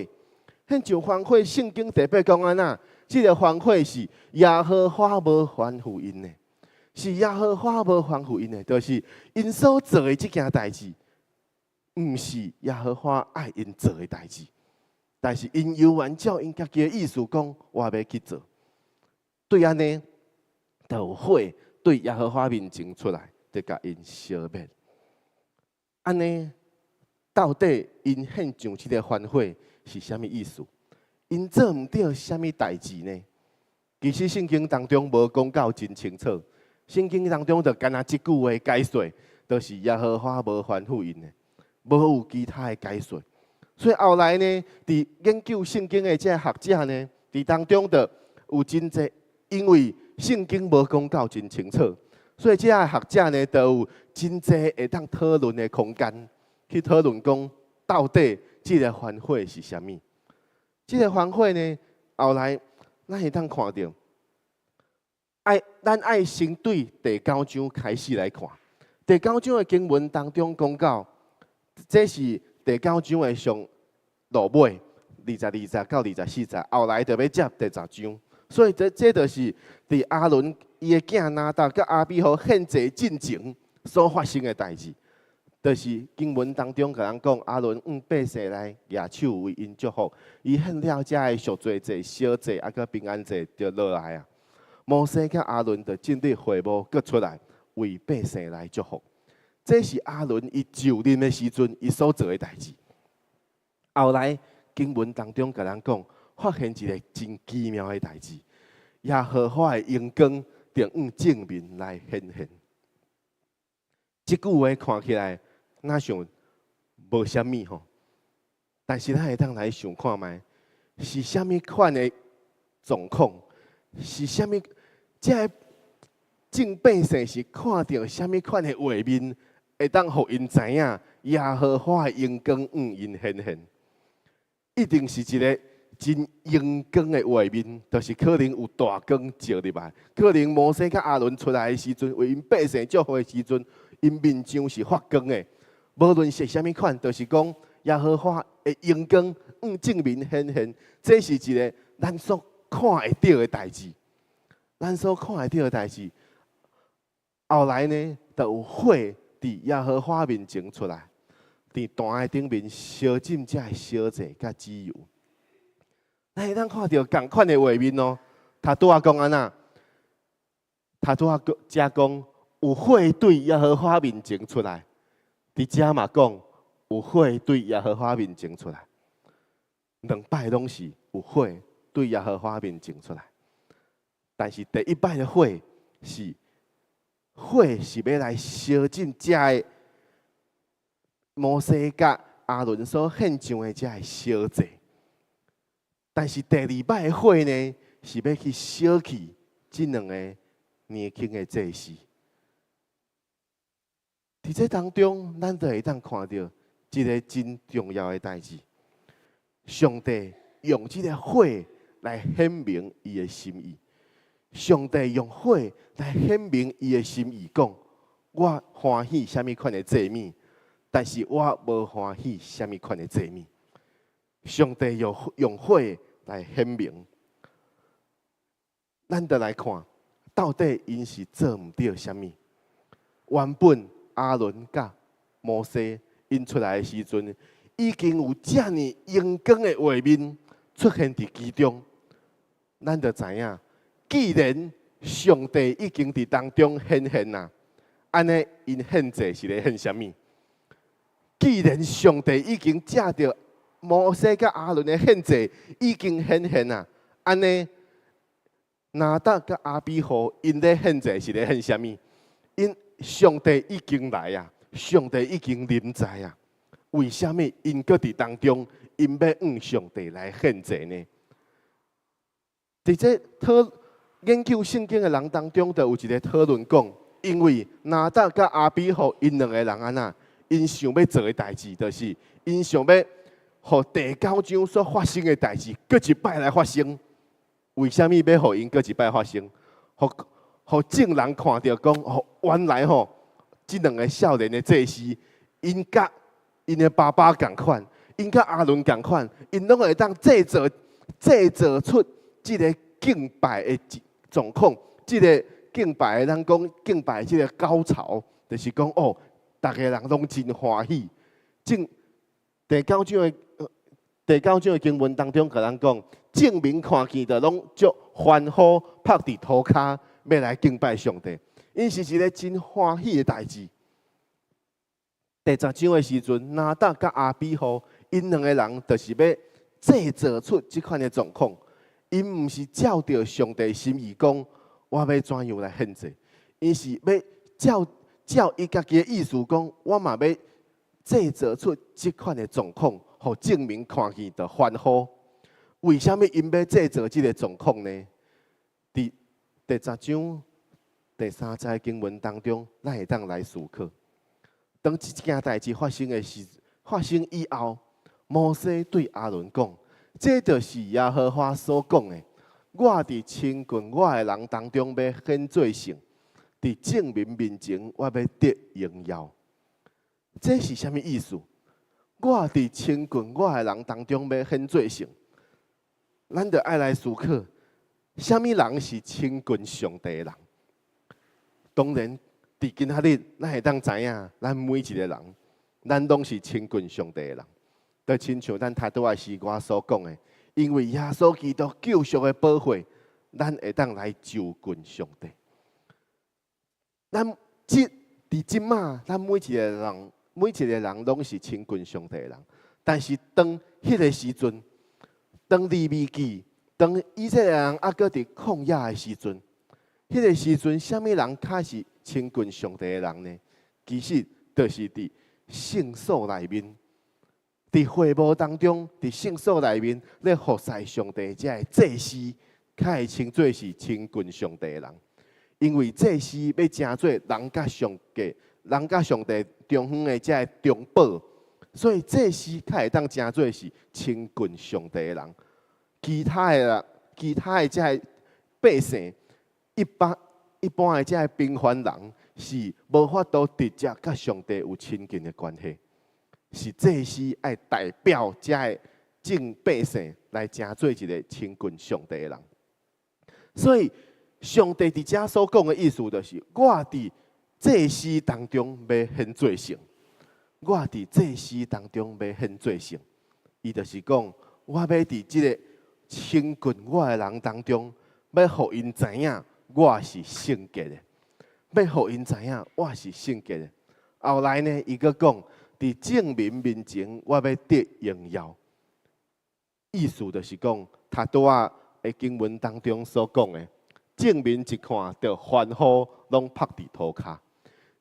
獻上燔火，聖經特別講按怎？這个燔火是耶和華無吩咐𪜶的，是耶和華無吩咐𪜶的，就是𪜶所做的這件代誌，毋是耶和華愛𪜶做的代誌。但是𪜶猶原照𪜶家己的意思講，我欲去做。對按呢，就有火對耶和華面前出來，就共𪜶燒滅。按呢，到底𪜶獻上這个燔火是啥物意思？𪜶做毋著啥物代誌呢？其實聖經當中無講到真清楚。聖經當中就干焦這句話解說，就是耶和華無吩咐𪜶的，無有其他的解說。所以後來呢，佇研究聖經的這學者呢，佇當中就有真濟，因為聖經無講到真清楚，所以這學者呢，就有真濟會當討論的空間，去討論講到底這个燔火是啥物。這个燔火呢，後來咱會當看著，咱愛先對第九章開始來看。第九章的經文當中講到，這是第九章的上落尾，22節到24節，後來就欲接第十章。所以這就是佇亞倫伊的囝拿答佮亞比戶獻祭進前所發生的代誌。就是經文當中共咱講，亞倫向百姓來舉手為𪜶祝福，伊獻了遮的贖罪祭、燒祭，啊閣平安祭就落來啊。摩西佮亞倫就進入會幕，閣出來為百姓來祝福。這是亞倫伊就任的時陣，伊所做的代誌。後來經文當中共咱講，發現一个真奇妙的代誌，耶和華的榮光就向眾民來顯現。這句話看起來若像無啥物吼，但是咱會當來想看覓，是啥物款的狀況？是啥物？這个眾百姓是看著啥物款的畫面，會當予𪜶知影耶和華的榮光向𪜶顯現？一定是一个真榮光的畫面，就是可能有大光照入來，可能摩西佮亞倫出來的時陣，為𪜶百姓祝福的時陣，𪜶面上是發光的。無論是啥物款，就是講耶和華的榮光向眾民顯現，這是一个咱所看會著的代誌。咱所看會著的代誌，後來呢，就有火佇耶和華面前出來，佇壇的頂面燒盡這个燒祭佮脂油。咱會當看著仝款的畫面哦。頭拄仔講按怎？頭拄仔遮講有火對耶和華面前出來，佇遮嘛講有火對耶和華面前出來。兩擺攏是有火對耶和華面前出來，但是第一擺的火是火是欲來燒盡遮个摩西佮亞倫所獻上的遮个燒祭，但是第二擺的火呢，是欲去燒去這兩个年輕的祭司。佇這當中，咱就會當看著一个真重要的代誌。上帝用這个火來顯明伊的心意。上帝用火來顯明伊的心意，講我歡喜啥物款的祭物，但是我無歡喜啥物款的祭物。上帝用火來顯明，咱就來看，到底𪜶是做毋著啥物。原本亞倫佮摩西𪜶出來的時陣，已經有遮爾榮光的畫面出現佇其中，咱就知影，既然上帝已經佇當中顯現啊，按呢𪜶獻祭是咧獻啥物？既然上帝已經藉著摩西佮亞倫的獻祭已經顯現啊，按呢拿答佮亞比戶𪜶咧獻祭是咧獻啥物？𪜶上帝已經來啊，上帝已經臨在啊，為啥物𪜶閣佇當中，𪜶欲向上帝來獻祭呢？佇這討研究聖經的人當中，就有一个討論講，因為拿答佮亞比戶𪜶兩个人按怎，𪜶想欲做的代誌，就是𪜶想欲予第九章所發生的代誌，閣一擺來發生。為啥物欲予𪜶閣一擺發生？予予眾人看著講，哦，原來吼，這兩个少年的祭司，𪜶佮𪜶的爸爸仝款，𪜶佮亞倫仝款，𪜶攏會當製造出這个敬拜的狀況，這个敬拜的咱講敬拜這个高潮，就是講哦，逐个人攏真歡喜。正第九章的經文當中，共咱講，眾民看見就攏足歡呼，拍佇塗跤，欲來敬拜上帝。𪜶是一个真歡喜的代誌。第十章的時陣，拿答佮亞比戶，𪜶兩个人就是欲製造出這款的狀況。𪜶毋是照著上帝心意講，我欲怎樣來獻祭，𪜶是欲照照伊家己的意思講，我嘛欲製造出這款的狀況，予眾民看見就歡呼。為啥物𪜶欲製造這个狀況呢？佇第十章第三節經文當中，咱會當來思考。當這件代誌發生的時，發生以後，摩西對亞倫講：這就是耶和華所講的。我佇親近我的人當中，欲顯做聖；佇眾民面前，我欲得榮耀。這是啥物意思？我佇親近我的人當中，欲顯做聖。咱著愛來思考，啥物人是親近上帝的人？當然，佇今仔日，咱會當知影，咱每一个人，咱攏是親近上帝的人。就親像咱頭拄仔詩歌所講的，因為耶穌基督救贖的寶血，咱會當來就近上帝。咱這佇這馬，咱每一个人，每一个人攏是親近上帝的人。但是當彼个時陣，當利未記，當以色列人猶閣佇曠野的時陣，彼个時陣，啥物人較是親近上帝的人呢？其實就是佇聖所內面，佇會幕當中，佇聖所內面咧服侍上帝這个祭司，較會稱做是親近上帝的人。因為祭司欲成做人佮上帝、人佮上帝中間的這个中保，所以祭司較會當成做是親近上帝的人。其他的人，其他的這个百姓，一般的這个平凡人是無法度直接佮上帝有親近的關係。是祭司愛代表遮个眾百姓來成做一个親近上帝的人。所以，上帝佇遮所講的意思就是，我佇祭司當中欲顯做聖，我佇祭司當中欲顯做聖。伊就是講，我欲佇這个親近我的人當中，欲予𪜶知影我是聖潔的，欲予𪜶知影我是聖潔的。後來呢，伊閣講，佇眾民面前，我欲得榮耀。意思就是講，頭拄仔的經文當中所講的，眾民一看就歡呼，攏拍佇塗跤。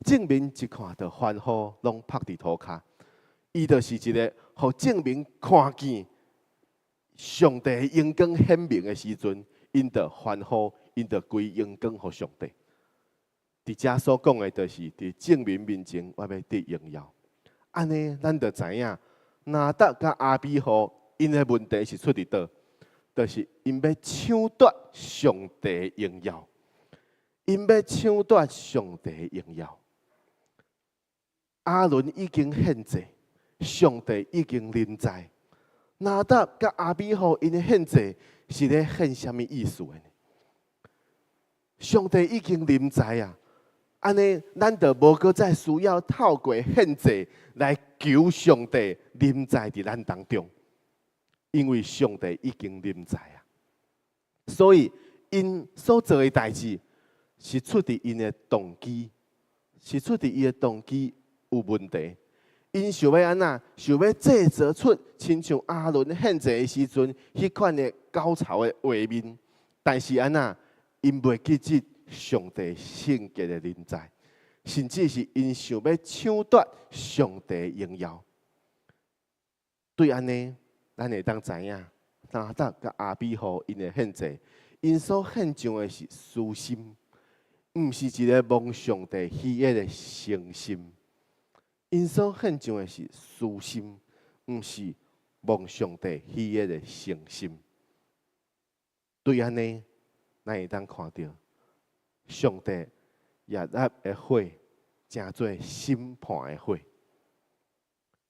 眾民一看就歡呼，攏拍佇塗跤。伊就是一个，予眾民看見上帝榮光顯明的時陣，𪜶就歡呼，𪜶就歸榮光予上帝。佇遮所講的，就是佇眾民面前，我欲得榮耀。按呢，咱就知影，拿答佮亞比戶𪜶的問題是出佇佗？就是𪜶欲搶奪上帝榮耀，𪜶欲搶奪上帝榮耀。亞倫已經獻祭，上帝已經臨在。拿答佮亞比戶𪜶的獻祭是咧獻啥物意思呢？上帝已經臨在啊！按呢，咱就無閣再需要透過獻祭來求上帝臨在佇咱當中，因為上帝已經臨在啊。所以，𪜶所做的代誌是出佇𪜶的動機，是出佇伊的動機有問題。𪜶想欲按怎？想欲製造出親像亞倫獻祭的時陣，彼款的高潮的畫面，但是按怎？𪜶袂記得上帝聖潔的臨在，甚至是𪜶想欲搶奪上帝榮耀。對按呢，咱會當知影，拿答佮亞比戶𪜶的獻祭，𪜶所獻上的是私心，毋是一个蒙上帝喜悅的誠心。𪜶所獻上的是私心，毋是蒙上帝喜悅的誠心。對按呢，咱會當看著上帝熱辣的火，成做審判的火。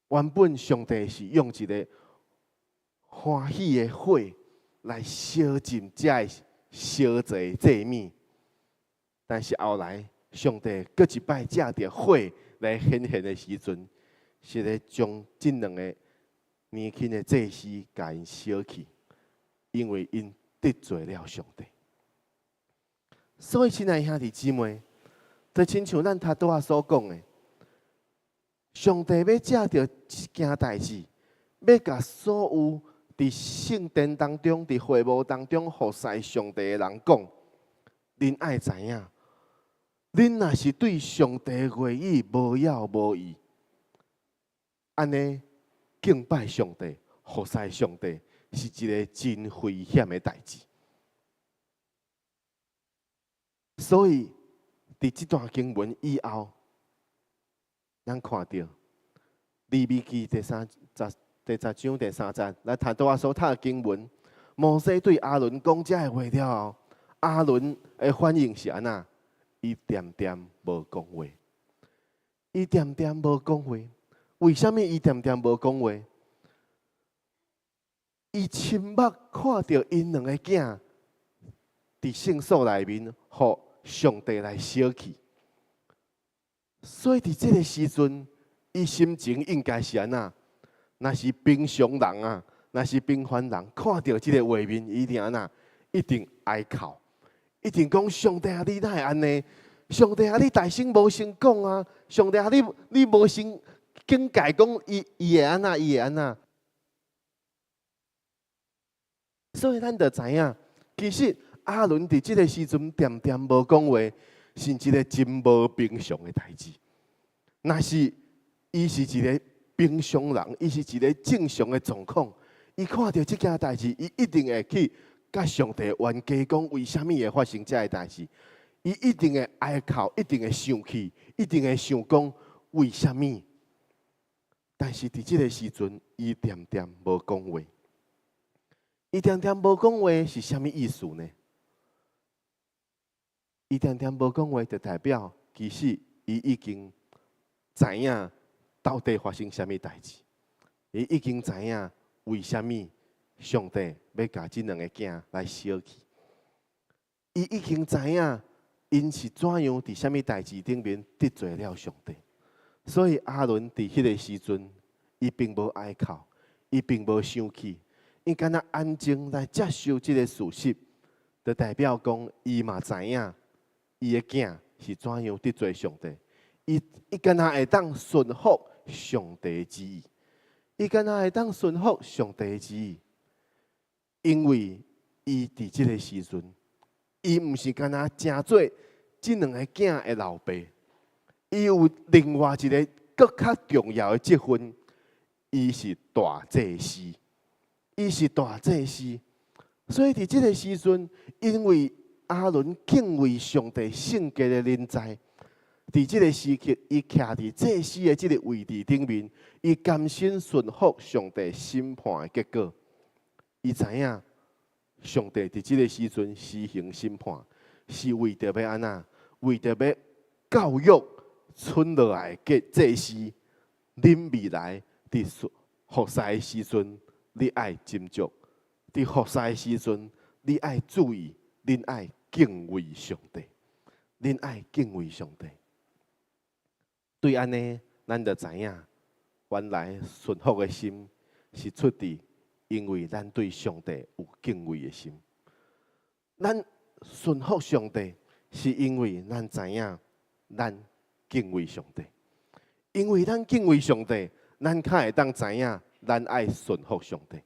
原本上帝是用一个歡喜的火來燒盡這个燒祭祭物，但是後來上帝閣一擺藉著火來顯現的時陣，是咧將這兩个年輕的祭司共𪜶燒去，因為𪜶得罪了上帝。所以，親愛兄弟姊妹，就親像咱頭拄仔所講的，上帝欲藉著這件代誌，欲共所有佇聖殿當中、佇會幕當中服侍上帝的人講：恁愛知影，恁若是對上帝話語無了無意，按呢敬拜上帝、服侍上帝，是一个真危險的代誌。所以，佇這段經文以後，咱看著利未記第十章第三節，來頭拄仔所讀的經文，摩西對亞倫講這个話了後，亞倫的反應是按怎？伊恬恬無講話，伊恬恬無講話。為啥物伊恬恬無講話？伊親目看著𪜶兩个囝佇聖所內面，予上帝來燒去。所以佇這个時陣，伊心情應該是按怎？若是平常人啊，若是平凡人，看著這个畫面，伊一定按怎？一定哀哭，一定講上帝啊，你哪會按呢？上帝啊，你大聲無先講啊！上帝啊，你無先警戒講伊會按怎？伊會按怎？所以咱就知影，其實亞倫佇這个時陣恬恬無講話，是一个真無平常的代誌。若是伊是一个平常人，伊是一个正常的狀況，伊看著這件代誌，伊一定會去共上帝冤家講，為啥物會發生這个代誌？伊一定會哀哭，一定會生氣，一定會想講為啥物？但是佇這个時陣，伊恬恬無講話。伊恬恬無講話是啥物意思呢？伊恬恬無講話，就代表其實伊已經知影到底發生啥物代誌。伊已經知影為啥物上帝欲共這兩个囝來燒去。伊已經知影𪜶是怎樣佇啥物代誌頂面得罪了上帝。所以亞倫佇彼个時陣，伊並無哀哭，伊並無生氣，伊敢若安靜來接受這个事實，就代表講伊嘛知影伊的囝是怎樣得罪上帝。伊敢若會當順服上帝旨意，伊敢若會當順服上帝旨意，因為伊佇這个時陣，伊毋是干焦成做這兩个囝的老爸，伊有另外一个閣較重要的職分，伊是大祭司，伊是大祭司。所以佇這个時陣，因為亞倫敬畏上帝聖潔的臨在，佇這个時刻，伊徛佇祭司的這个位置頂面，伊甘心順服上帝審判的結果。伊知影上帝佇這个時陣施行審判，是為著欲按怎？為著欲教育賰落來的祭司，恁未來佇服侍的時陣，你愛斟酌；佇服侍的時陣，你愛注意，恁愛敬畏上帝，恁愛敬畏上帝。對按呢，咱就知影，原來順服的心是出佇因為咱對上帝有敬畏的心。咱順服上帝，是因為咱知影咱敬畏上帝。因為咱敬畏上帝，咱較會當知影咱愛順服上帝。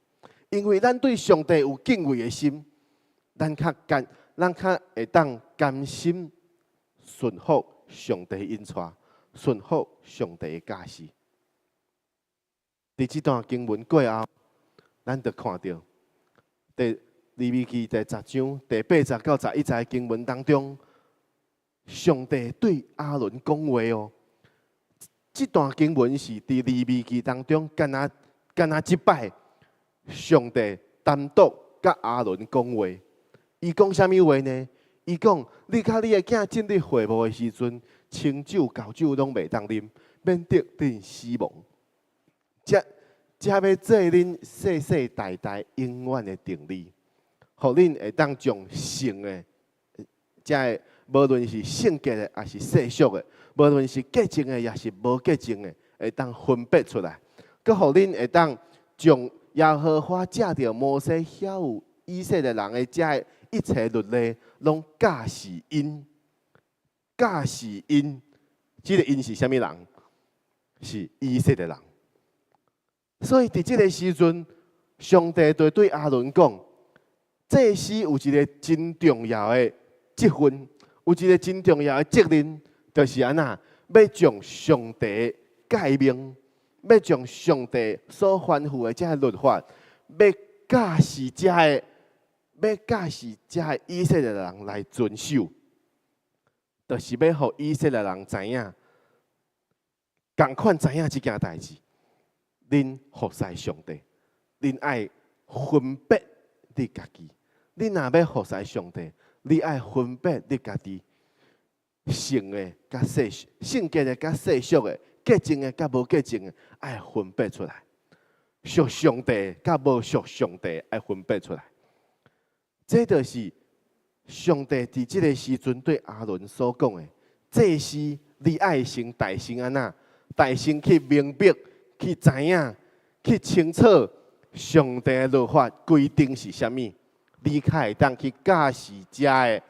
因為咱對上帝有敬畏的心，咱較會當甘心順服上帝引帶，順服上帝的教示。佇這段經文過後，咱就看著，佇利未記第10章第8節到11節經文當中，上帝對亞倫講話哦。這段經文是佇利未記當中，敢若這擺，上帝單獨佮亞倫講話。伊講啥物話呢？伊講：你佮你的囝進入會幕的時陣，清酒、厚酒攏袂當啉，免得恁死亡。這欲做恁世世代代永遠的定例，予恁會當將聖的，這个無論是聖潔的，抑是世俗的，無論是潔淨的，抑是無潔淨的，會當分別出來。閣予恁會當將耶和華藉著摩西曉諭以色列人的這个一切律例，攏教示𪜶，教示𪜶。這个𪜶是啥物人？是以色列人。所以佇這个時陣，上帝就對亞倫講：祭司有一个真重要的職分，有一个真重要的責任，就是按怎，欲將上帝誡命，欲將上帝所吩咐的這个律法，欲教示這个以色列人來遵守，就是欲予以色列人知影，仝款知影這件代誌。恁服侍上帝，恁愛分別你家己。恁若欲服侍上帝，你愛分別你家己，聖的佮世聖潔的佮世俗的，潔淨的佮無潔淨的，愛分別出來。屬上帝佮無屬上帝，愛分別出來。這就是上帝佇這个時陣對亞倫所講的：祭司，你愛先代先按怎？代先去明白，去知影，去清楚上帝的律法規定是啥物，你較會當去教示遮的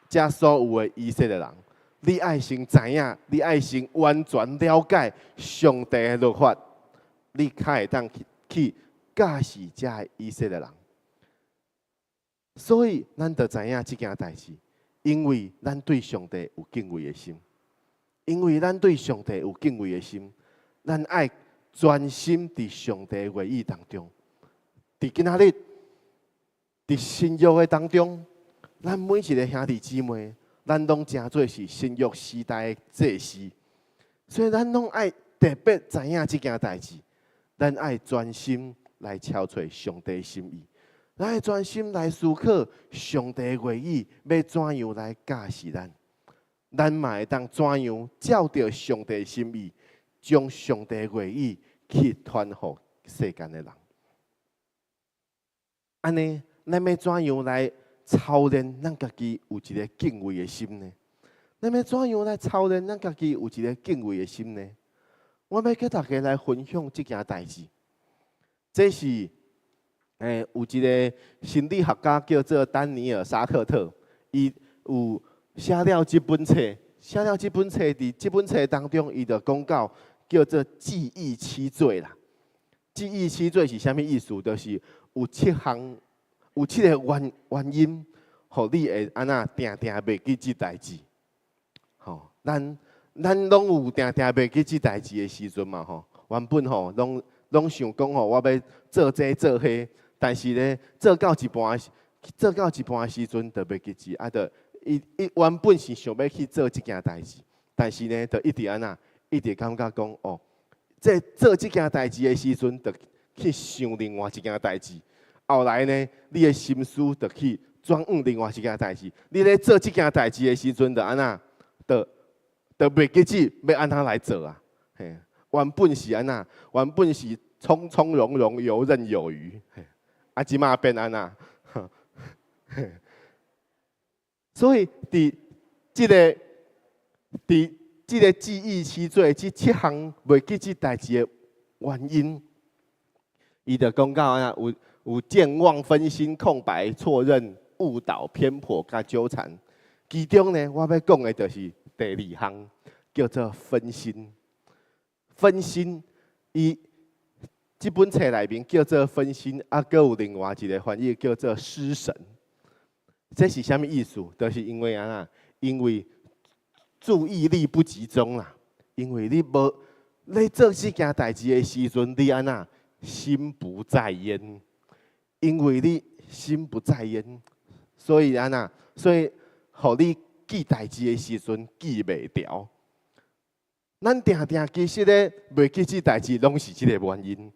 遮所有的以色列人。你愛先知影，你愛先完全了解上帝的律法，你較會當去教示遮的以色列人。所以，咱就知影這件代誌，因為咱對上帝有敬畏的心，因為咱對上帝有敬畏的心，咱愛專心佇上帝的話語當中。佇今仔日，佇新約的當中，咱每一个兄弟姊妹，咱攏成做是新約時代的祭司，所以咱攏愛特別知影這件代誌，咱愛專心來敲揣上帝心意，咱愛專心來思考上帝的話語欲怎樣來教示咱，咱嘛會當怎樣照著上帝心意。將上帝話語去傳予世間的人。按呢，咱欲怎樣來操練咱家己有一個敬畏的心呢？咱欲怎樣來操練咱家己有一個敬畏的心呢？我欲佮大家來分享這件代誌。這是有一個心理學家叫做丹尼爾·沙克特，伊有寫了這本冊，寫了這本冊，佇這本冊當中，伊就講到叫做記憶七罪啦。記憶七罪是啥物意思？就是有七項，有七個原因，予你會按怎定定袂記這代誌。吼，咱攏有定定袂記這代誌的時陣嘛吼。原本吼，攏想講吼，我欲做這做彼，但是咧做到一半的時陣，就袂記住，啊，就伊原本是想欲去做這件代誌，但是呢，就一直按怎，一直感覺講哦，這做這件代誌的時陣，就去想另外一件代誌。後來呢，你的心思就去轉往另外一件代誌。你咧做這件代誌的時陣，就按怎，就袂記住欲按怎來做啊？嘿，原本是按怎，原本是從從容容、游刃有餘，啊，這馬變按怎？所以，佇這個記憶七罪，這七項袂記這代誌的原因，伊就講到按怎，有健忘、分心、空白、錯認、誤導、偏頗、佮糾纏。其中呢，我欲講的就是第二項，叫做分心。分心，伊這本冊內面叫做分心，啊，閣有另外一個翻譯叫做失神。這是啥物意思？就是因為按怎，因為注意力不集中啦。因為你無咧做這件代誌的時陣，你按怎心不在焉。因為你心不在焉，所以按怎，所以予你記代誌的時陣記袂牢。咱定定其實咧袂記這代誌，攏是這個原因。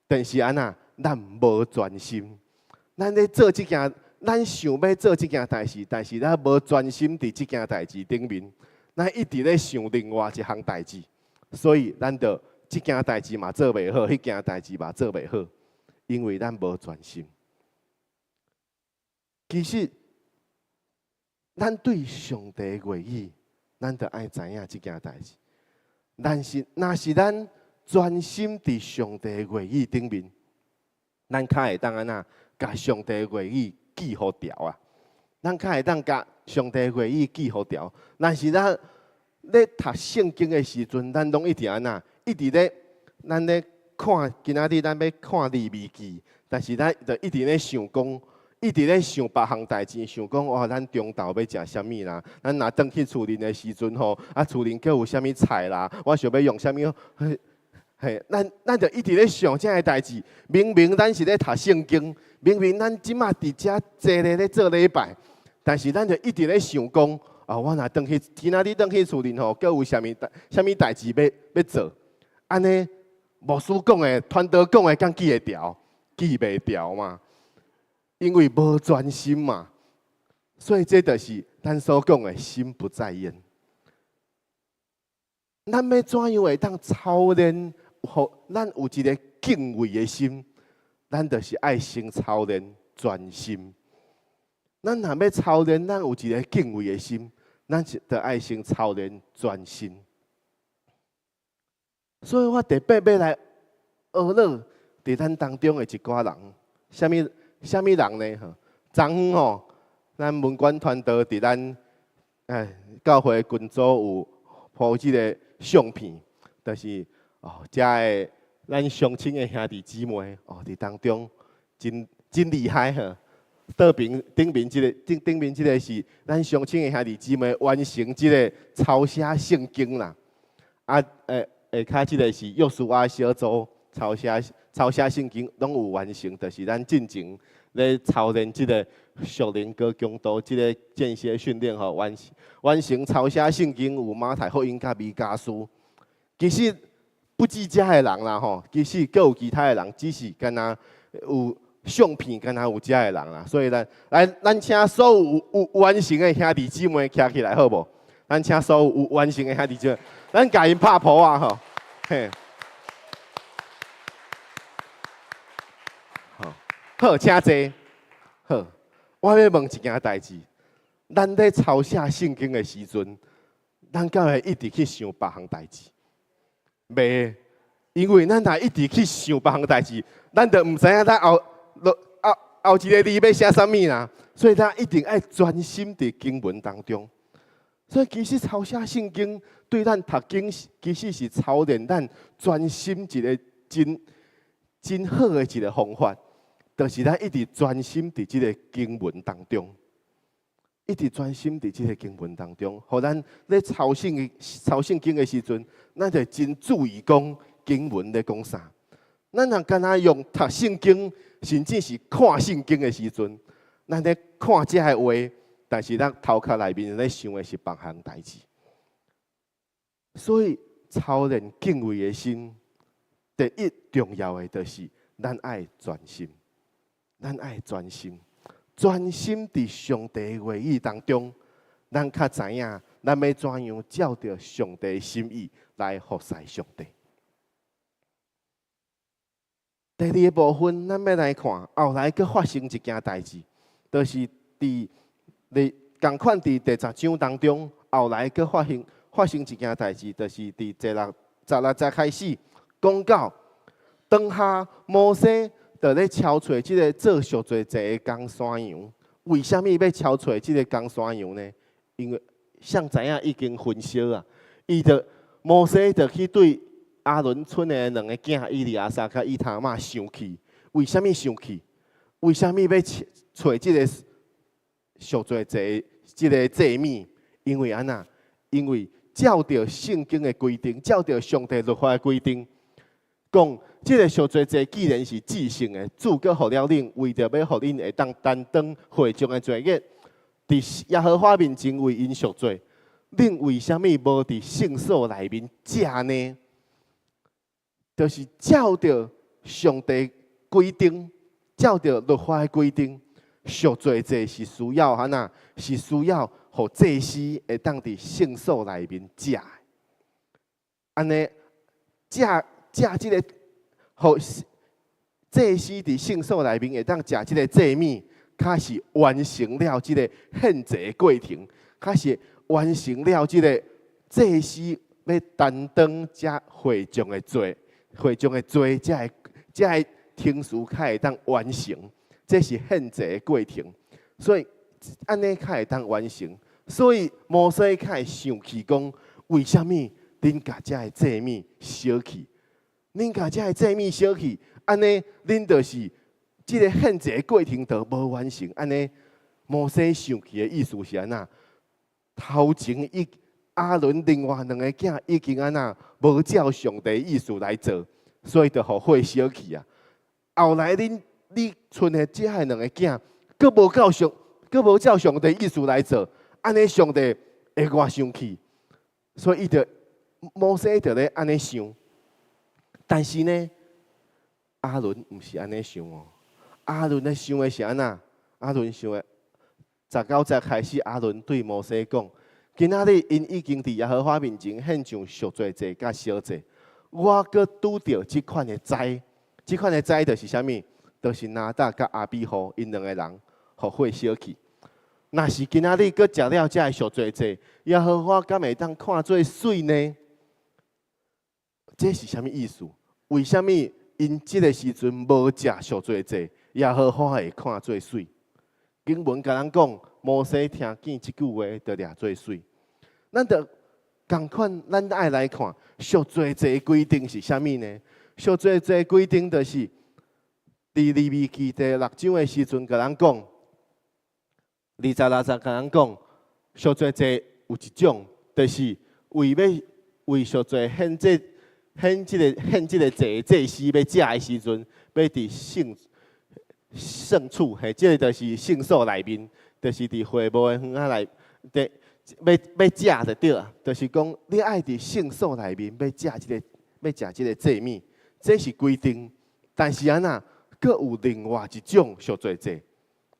但是按怎，咱無專心，咱咧做這件，咱想欲做這件代誌，但是咱無專心佇這件代誌頂面，咱一直咧想另外一項代誌，所以咱就這件代誌嘛做袂好，彼件代誌嘛做袂好，因為咱無專心。其實，咱對上帝話語，咱就愛知影這件代誌。但是，若是咱專心佇上帝話語頂面，咱較會當按怎，共上帝話語記予牢啊！咱較會當共上帝話語記予牢。但是咱咧讀聖經的時陣，咱攏一直按怎，一直咧，咱咧看今仔日咱欲看利未記，但是咱就一直咧想講，一直咧想別項代誌，想講哦，咱中晝欲食啥物啦？咱若轉去厝裡的時陣吼，啊厝裡閣有啥物菜啦？我想欲用啥物？嘿，咱就一直咧想這个代誌。明明咱是咧讀聖經，明明咱這馬佇遮坐咧咧做禮拜，但是咱就一直咧想講，啊，我若轉去今仔日轉去厝裡吼，閣有啥物代啥物代誌欲做？按呢，牧師講的、傳道講的，敢記會牢？記袂牢嘛？因為無專心嘛，所以這就是咱所講的心不在焉。咱欲怎樣會當操練，予咱有一個敬畏的心？咱就是愛先操練專心。咱若欲操練，咱有一個敬畏的心，咱就愛先操練專心。所以我特別欲來呵咾佇咱當中的一寡人，啥物人呢？吼，昨昏吼，咱文官團隊佇咱教會群組有鋪這個相片，就是哦，遮的咱相親的兄弟姊妹哦，佇當中真厲害吼。倒邊頂面這個頂面這個是咱相親的兄弟姊妹完成這個抄寫聖經啦。啊，下跤這個是約書亞小組抄寫聖經，攏有完成，就是咱進前咧操練這個屬靈高強度這個間歇訓練吼，完成抄寫聖經有馬太福音佮彌迦書。其實不止遮的人啦吼，其實閣有其他的人，只是敢若有相片，敢若有遮的人啦。所以咱來，咱請所有有完成的兄弟姊妹徛起來好無？咱請所有有完成的兄弟姊妹，咱共𪜶拍噗仔吼。嘿。好，好，請坐。好，我欲問一件代誌。咱咧抄寫聖經的時陣，咱敢會一直去想別項代誌？袂，因為咱若一直去想別項代誌，咱就毋知影咱後後後一个字欲寫啥物啦。所以咱一定愛專心佇經文當中。所以其實抄寫聖經對咱讀經，其實是操練咱專心一个真真好的一个方法，就是咱一直專心佇這个經文當中，一直專心佇這个經文當中，予咱咧抄聖抄聖經的時陣，咱就真注意講經文咧講啥。咱若干焦用讀聖經，甚至是看聖經的時陣，咱咧看這个話，但是咱頭殼內面咧想的是別項代誌。所以操練敬畏的心，第一重要的就是咱愛專心，咱愛專心，專心佇上帝的話語當中，咱較知影咱欲怎樣照著上帝心意來服侍上帝。第二个部分，咱欲來看後來閣發生一件代誌，就是佇佇仝款佇第十章當中，後來閣發生發生一件代誌，就是佇第六十六節開始講到當下摩西就咧敲揣這个做贖罪祭的公山羊。為啥物欲敲揣這个公山羊呢？因為誰知影已經焚燒啊！伊就摩西就去對亞倫賰的兩个囝以利亞撒佮以他瑪生氣。為啥物生氣？為啥物欲揣這个贖罪祭這个祭物？因為按怎？因為照著聖經的規定，照著上帝律法的規定，講這个贖罪祭既然是至聖的，主閣予了恁，為著欲予恁會當擔當會眾的罪孽，佇耶和華面前為𪜶贖罪，恁為啥物無佇聖所內面食呢？就是照著上帝規定，照著律法的規定，贖罪祭是需要按怎？是需要予祭司會當佇聖所內面食的。按呢，食食這个，予祭司佇聖所內面會當食這个祭物，較是完成了這个獻祭的過程，較是完成了這个祭司欲擔當這會眾的罪，會眾的罪，才會才會程序較會當完成。這是獻祭的過程，所以按呢較會當完成。所以摩西較會生氣講：為啥物恁共這个祭物燒去？恁共這个祭物燒去，按呢恁就是這个獻祭的過程就無完成。按呢摩西生氣的意思是按怎？頭前伊亞倫另外兩个囝已經按怎無照上帝意思來做，所以就予火燒去啊。後來恁你賰的這个兩个囝，閣無照上，閣無照上帝意思來做，按呢上帝會偌生氣，所以伊就摩西就咧按呢想。但是呢，亞倫毋是按呢想哦。亞倫咧想的是按怎？亞倫想的十九節開始，亞倫對摩西講：今仔日𪜶已經佇耶和華面前獻上贖罪祭佮燒祭，我閣拄著這款的災，這款的災就是啥物？就是拿答佮亞比戶𪜶兩个人，予火燒去。若是今仔日閣食了這个贖罪祭，耶和華敢會當看做媠呢？這是啥物意思？為啥物𪜶這个時陣無食贖罪祭，耶和華會看做媠？經文共咱講，摩西聽見這句話，就掠做媠。咱就仝款，咱愛來看贖罪祭規定是啥物呢？贖罪祭規定就是。佇利未記第六章的時陣，共咱講，二十六節共咱講，贖罪祭有一種，就是為欲為贖罪獻祭獻這个獻這个祭祭司欲食的時陣，欲佇聖聖處，嘿，這个就是聖所內面，就是佇會幕的園仔內底，欲欲食就對啊，就是講你愛佇聖所內面欲食這个欲食這个祭物，這是規定。但是按怎？閣有另外一種贖罪祭，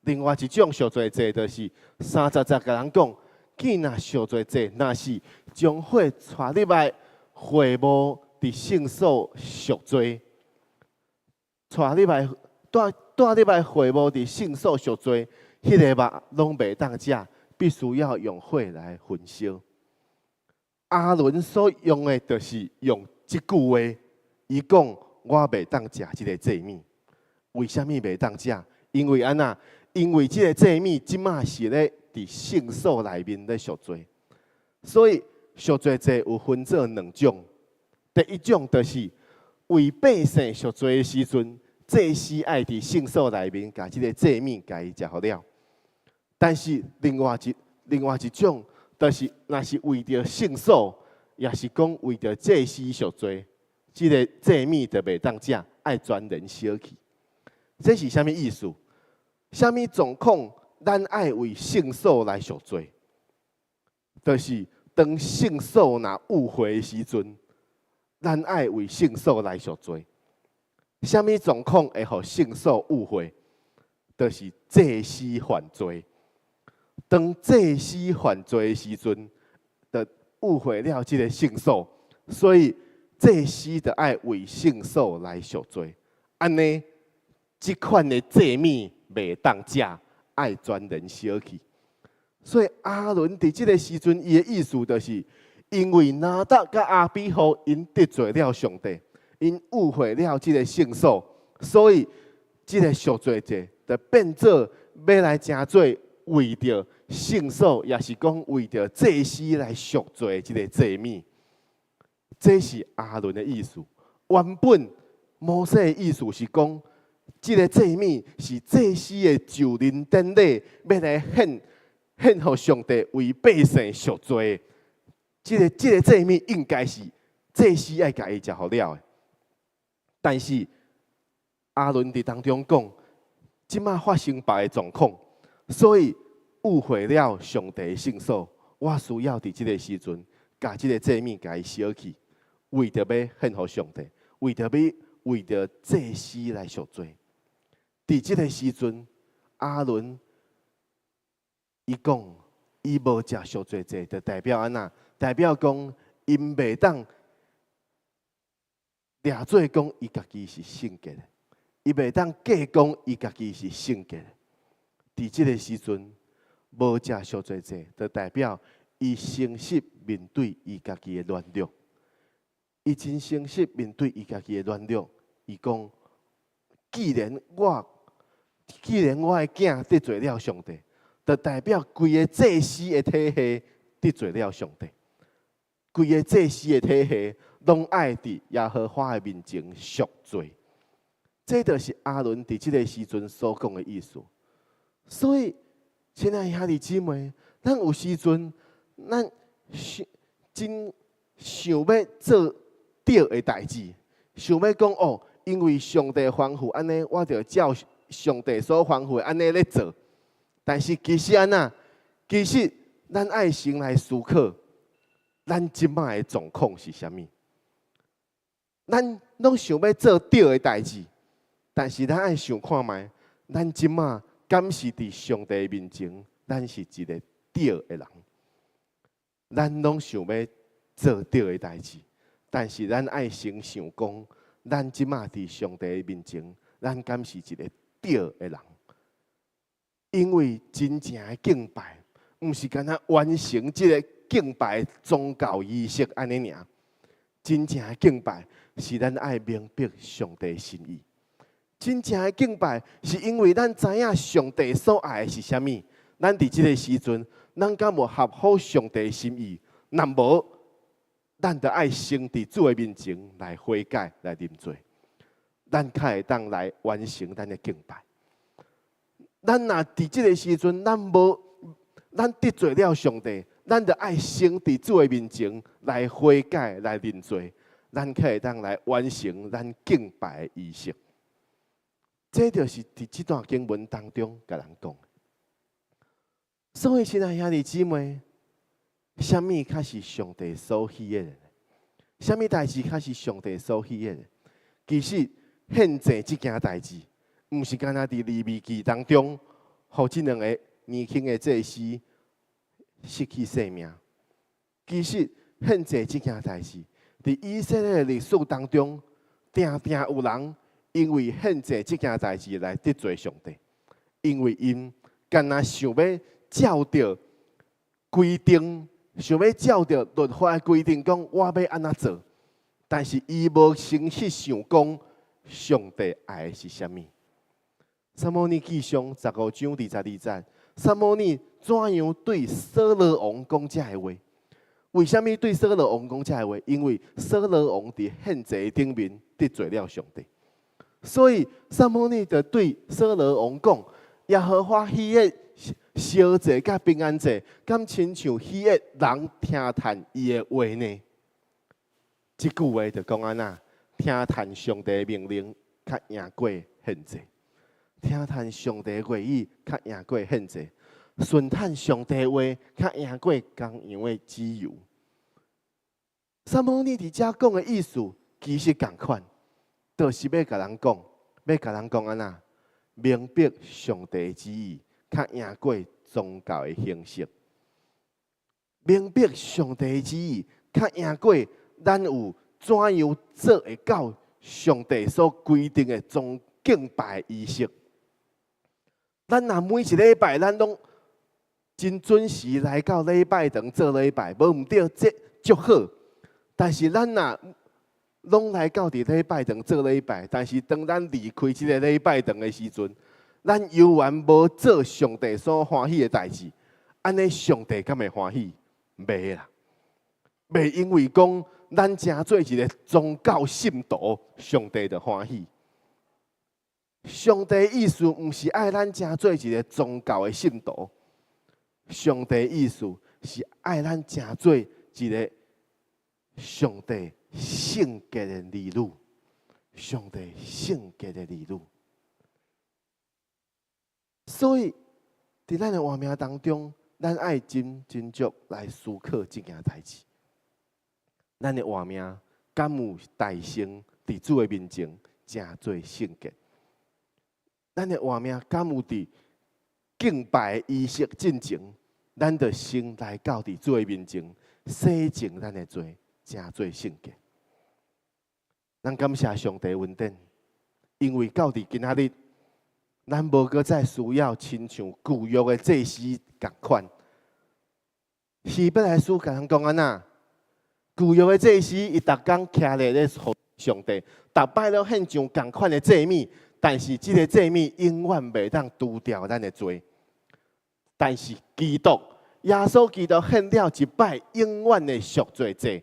另外一種贖罪祭就是三十節共咱講，見若贖罪祭，若是將火帶入來會幕佇聖所贖罪，帶入來帶帶入來會幕佇聖所贖罪，彼個肉攏袂當食，必須要用火來焚燒。亞倫所用的，就是用這句話，伊講我袂當食這個祭物。為啥物袂當食？因為按怎？因為這個祭物這馬是咧佇聖所內面咧贖罪，所以贖罪祭有分做兩種。第一種就是為百姓贖罪的時陣，祭司愛佇聖所內面共這個祭物共伊食予了。但是另外一種，就是若是為著聖所，抑是講為著祭司贖罪，這個祭物就袂當食，愛全然燒去。這是啥物意思？啥物狀況？咱愛為聖所來贖罪，就是當聖所若誤會的時陣，咱愛為聖所來贖罪。啥物狀況會予聖所誤會？就是祭司犯罪。當祭司犯罪的時陣，就誤會了這個聖所，所以祭司就愛為聖所來贖罪。按呢，這款的祭物袂當食，愛全然燒去。所以亞倫佇這個時陣，伊的意思就是，因為拿答佮亞比戶𪜶得罪了上帝，𪜶誤會了這個聖所，所以這個贖罪祭就變做欲來成做為著聖所，抑是講為著祭司來贖罪這個祭物。這是亞倫的意思。原本摩西的意思是講，這個祭物是祭司的就任典禮，欲來獻獻予上帝為百姓贖罪。這個祭物應該是祭司愛共伊食予了的。但是亞倫佇當中講，這馬發生別个狀況，所以誤會了上帝的聖所。我需要佇這個時陣，共這個祭物共伊燒去，為著欲獻予上帝，為著欲為著祭司來贖罪。佇這個時陣，亞倫伊講，伊無食贖罪祭，就代表按怎？代表講，𪜶袂當掠做講伊家己是聖潔的，伊袂當假講伊家己是聖潔的。佇這個時陣，無食贖罪祭，就代表伊誠實面對伊家己的軟弱。伊真誠實面對伊家己的軟弱，伊講：既然我的囝得罪了上帝，就代表規個祭司的體系得罪了上帝。規個祭司的體系攏愛佇耶和華的面前贖罪。這就是亞倫佇這個時陣所講的意思。所以，親愛兄弟姊妹，咱有時陣，咱想真想欲做對的代誌，想欲講哦，因為上帝吩咐按呢，我就照上帝所吩咐的按呢咧做。但是其實按怎？其實咱愛先來思考，咱這馬的狀況是啥物？咱攏想欲做對的代誌，但是咱愛想看覓，咱這馬敢是佇上帝面前，咱是一個對的人。咱攏想欲做對的代誌，但是咱愛先想講，咱這馬佇上帝面前，咱敢是一個對的人？因為真正的敬拜，毋是干焦完成這個敬拜宗教儀式按呢爾。真正的敬拜是咱愛明白上帝心意。真正的敬拜是因為咱知影上帝所愛的是啥物，咱佇這個時陣，咱敢有合乎上帝心意？若無，咱就愛先佇主的面前來悔改、來認罪，咱較會當來完成咱的敬拜。咱若佇這個時陣，咱無，咱得罪了上帝，咱就愛先佇主的面前來悔改、來認罪，咱較會當來完成咱敬拜的儀式。這就是佇這段經文當中共咱講。所以，親愛兄弟姊妹，啥物較是上帝所喜悅的？啥物代誌較是上帝所喜悅的？其實獻祭這件代誌，毋是干焦佇利未記當中，予這兩个年輕的祭司失去性命。其實獻祭這件代誌，佇以色列的歷史當中，定定有人因為獻祭這件代誌來得罪上帝，因為𪜶干焦想欲照著規定，想欲照著律法的規定講，我欲按怎做，但是伊無先去想講上帝愛的是啥物。撒母耳記上15章22節，撒母耳怎樣對掃羅王講這个話？為啥物對掃羅王講這个話？因為掃羅王佇獻祭頂面得罪了上帝，所以撒母耳就對掃羅王講：耶和華喜悅燒祭佮平安祭，敢親像喜悅人聽趁伊的話呢？這句話就講按怎？聽趁上帝命令，較贏過獻祭；聽趁上帝話語，較贏過獻祭；順趁上帝話，較贏過公羊的脂油。撒母耳佇遮講的意思，其實仝款，就是欲共人講，欲共人講按怎？明白上帝旨意，較贏過宗教的形式。明白上帝旨意，較贏過咱有怎樣做會到上帝所規定的宗敬拜儀式。咱若每一禮拜咱攏真準時來到禮拜堂做禮拜，無毋對，這足好。但是咱若攏來到佇禮拜堂做禮拜，但是當咱離開這个禮拜堂的時陣，咱猶原無做上帝所歡喜的代誌，按呢上帝敢會歡喜？袂啦，袂因為講咱成做一个宗教信徒，上帝就歡喜。上帝意思毋是愛咱成做一个宗教的信徒，上帝意思是愛咱成做一个上帝聖潔的兒女，上帝聖潔的兒女。所以，佇咱的活命當中，咱愛真斟酌來思考這件代誌。咱的活命敢有代先佇主的面前成做聖潔？咱的活命敢有佇敬拜儀式進前，咱就先來到佇主的面前，洗淨咱的罪，成做聖潔。咱感謝上帝恩典，因為到佇今仔日，咱無閣再需要親像舊約的祭司仝款。希伯來書共人講按怎？舊約的祭司伊逐工徛咧咧服侍上帝，逐擺攏獻上仝款的祭物，但是這个祭物永遠袂當除掉咱的罪。但是基督耶穌基督獻了一擺永遠的贖罪祭，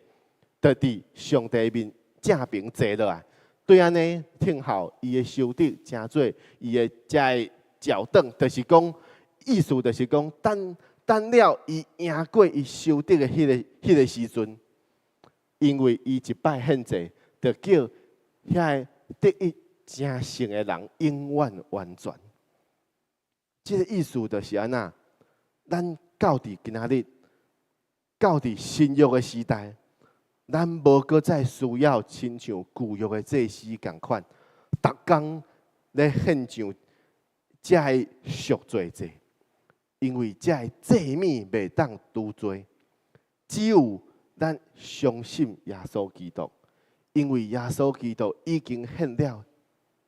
就佇上帝面正爿坐落來。對按呢，聽候伊的仇敵成做伊的這个腳凳，就是講意思，就是講等等了伊贏過伊仇敵的彼个時陣，因為伊一擺獻祭，就叫遐個得以成聖的人永遠完全。這个意思就是按怎？咱到佇今仔日，到佇新約的時代，咱無閣再需要親像舊約的祭司仝款，逐工咧獻上這个贖罪祭，因為這个祭物袂當除罪，只有咱相信耶穌基督，因為耶穌基督已經獻了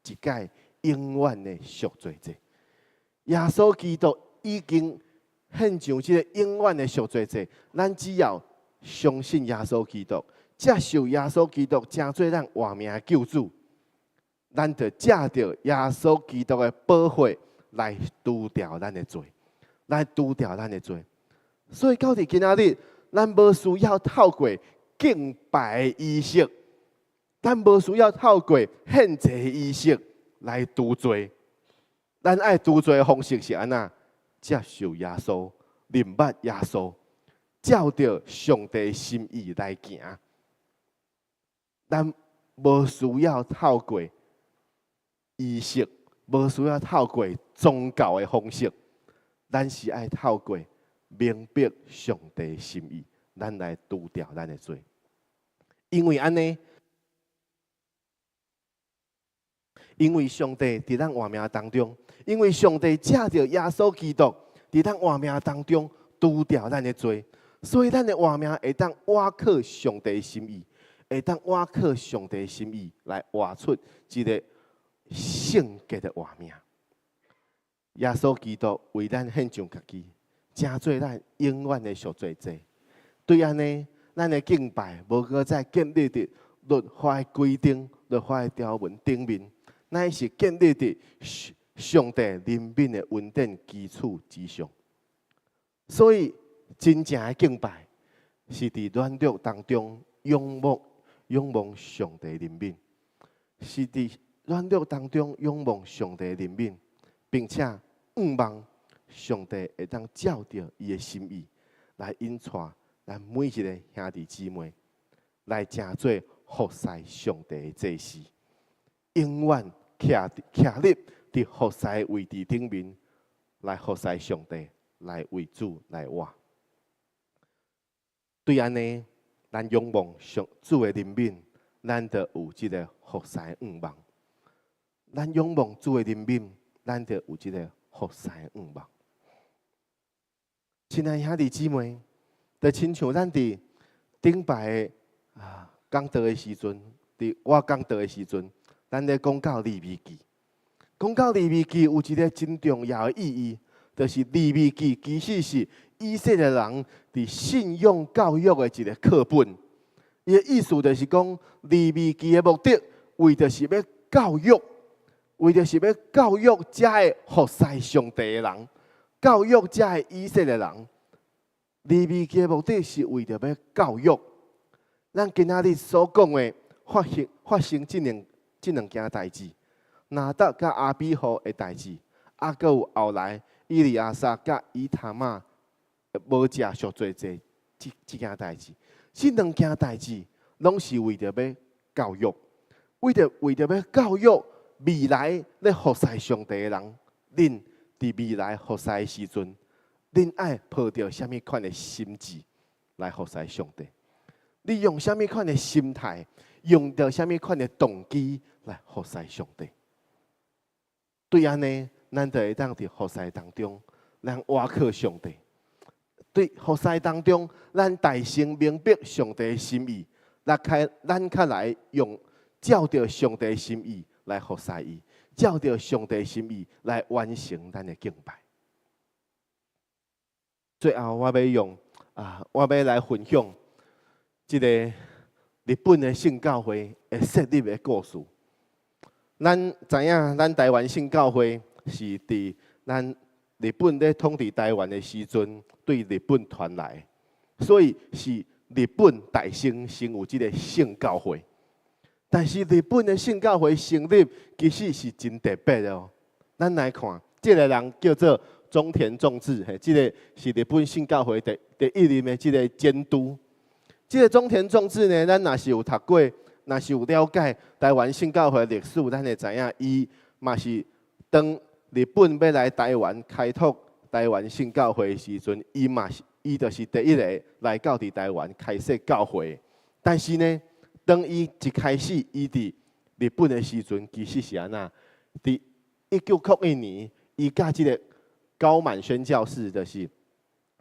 一擺永遠的贖罪祭，耶穌基督已經獻上這个永遠的贖罪祭，咱只要相信耶穌基督，接受耶穌基督成做咱活命的救主，咱就藉著耶穌基督的寶血來除掉咱的罪，來除掉咱的罪。所以到佇今仔日，咱無需要透過敬拜儀式，咱無需要透過獻祭儀式來除罪。咱愛除罪的方式是按怎？接受耶穌，認捌耶穌。照著上帝心意來行，咱無需要透過儀式，無需要透過宗教的方式，咱是愛透過明白上帝心意，咱來除掉咱的罪。因為按呢，因為上帝佇咱活命當中，因為上帝藉著耶穌基督佇咱活命當中除掉咱的罪。所以，咱的活命會當倚靠上帝心意，會當倚靠上帝心意來活出一个聖潔的活命。耶穌基督為咱獻上家己，成做咱永遠的贖罪祭。對按呢，咱的敬拜無閣再建立佇律法規定、律法條文頂面，乃是建立佇上帝憐憫的恩典基礎之上。所以，真正的敬拜是佇軟弱當中仰望、仰望上帝憐憫，是佇軟弱當中仰望上帝憐憫，並且向望上帝會當照著伊的心意來引帶咱每一个兄弟姊妹來成做服侍上帝的祭司，永遠徛徛立佇服侍的位置頂面來服侍上帝，來為主來活。對按呢，咱仰望上主的憐憫，咱就有這个服侍的向望。咱仰望主的憐憫，咱就有這个服侍的向望。親愛兄弟姊妹，就親像咱佇頂擺啊講道的時陣，佇我講道的時陣，咱咧講到利未記，講到利未記有一个真重要的意義，就是利未記其實是以色列人佇信仰教育的一个課本。伊的意思就是講，利未記的目的，為著是欲教育，為著是欲教育遮个服侍上帝的人，教育遮个以色列人。利未記的目的是為著欲教育。咱今仔日所講的發生這兩件代誌，拿答佮亞比戶的代誌，啊，閣有後來以利亞撒佮以他瑪無食贖罪祭這件代誌，這兩件代誌攏是為著欲教育，為著欲教育未來咧服侍上帝的人，恁佇未來服侍的時陣，恁愛抱著啥物款的心志來服侍上帝？你用啥物款的心態，用著啥物款的動機來服侍上帝？對按呢，咱就會當佇服侍當中，咱倚靠上帝。對服侍當中，咱大聲明白上帝的心意，咱較來用照著上帝的心意來服侍伊，照著上帝的心意來完成咱的敬拜。最後，我欲來分享這个日本的聖教會的設立的故事。咱知影，咱台灣聖教會是佇咱日本咧統治台灣的時陣，對日本傳來，所以是日本大先先有這个聖教會。但是日本的聖教會成立其實是真特別的哦。咱來看，這个人叫做中田重治，嘿，這个是日本聖教會第一任的這个監督。這个中田重治呢，咱若是有讀過，若是有了解台灣聖教會歷史，咱會知影，伊嘛是當日本欲來台灣開拓台灣聖教會的時陣，伊就是第一个來到佇台灣開設教會。但是呢，當伊一開始，伊佇日本的時陣，其實是按怎？佇1901年，伊佮這个高滿宣教士，就是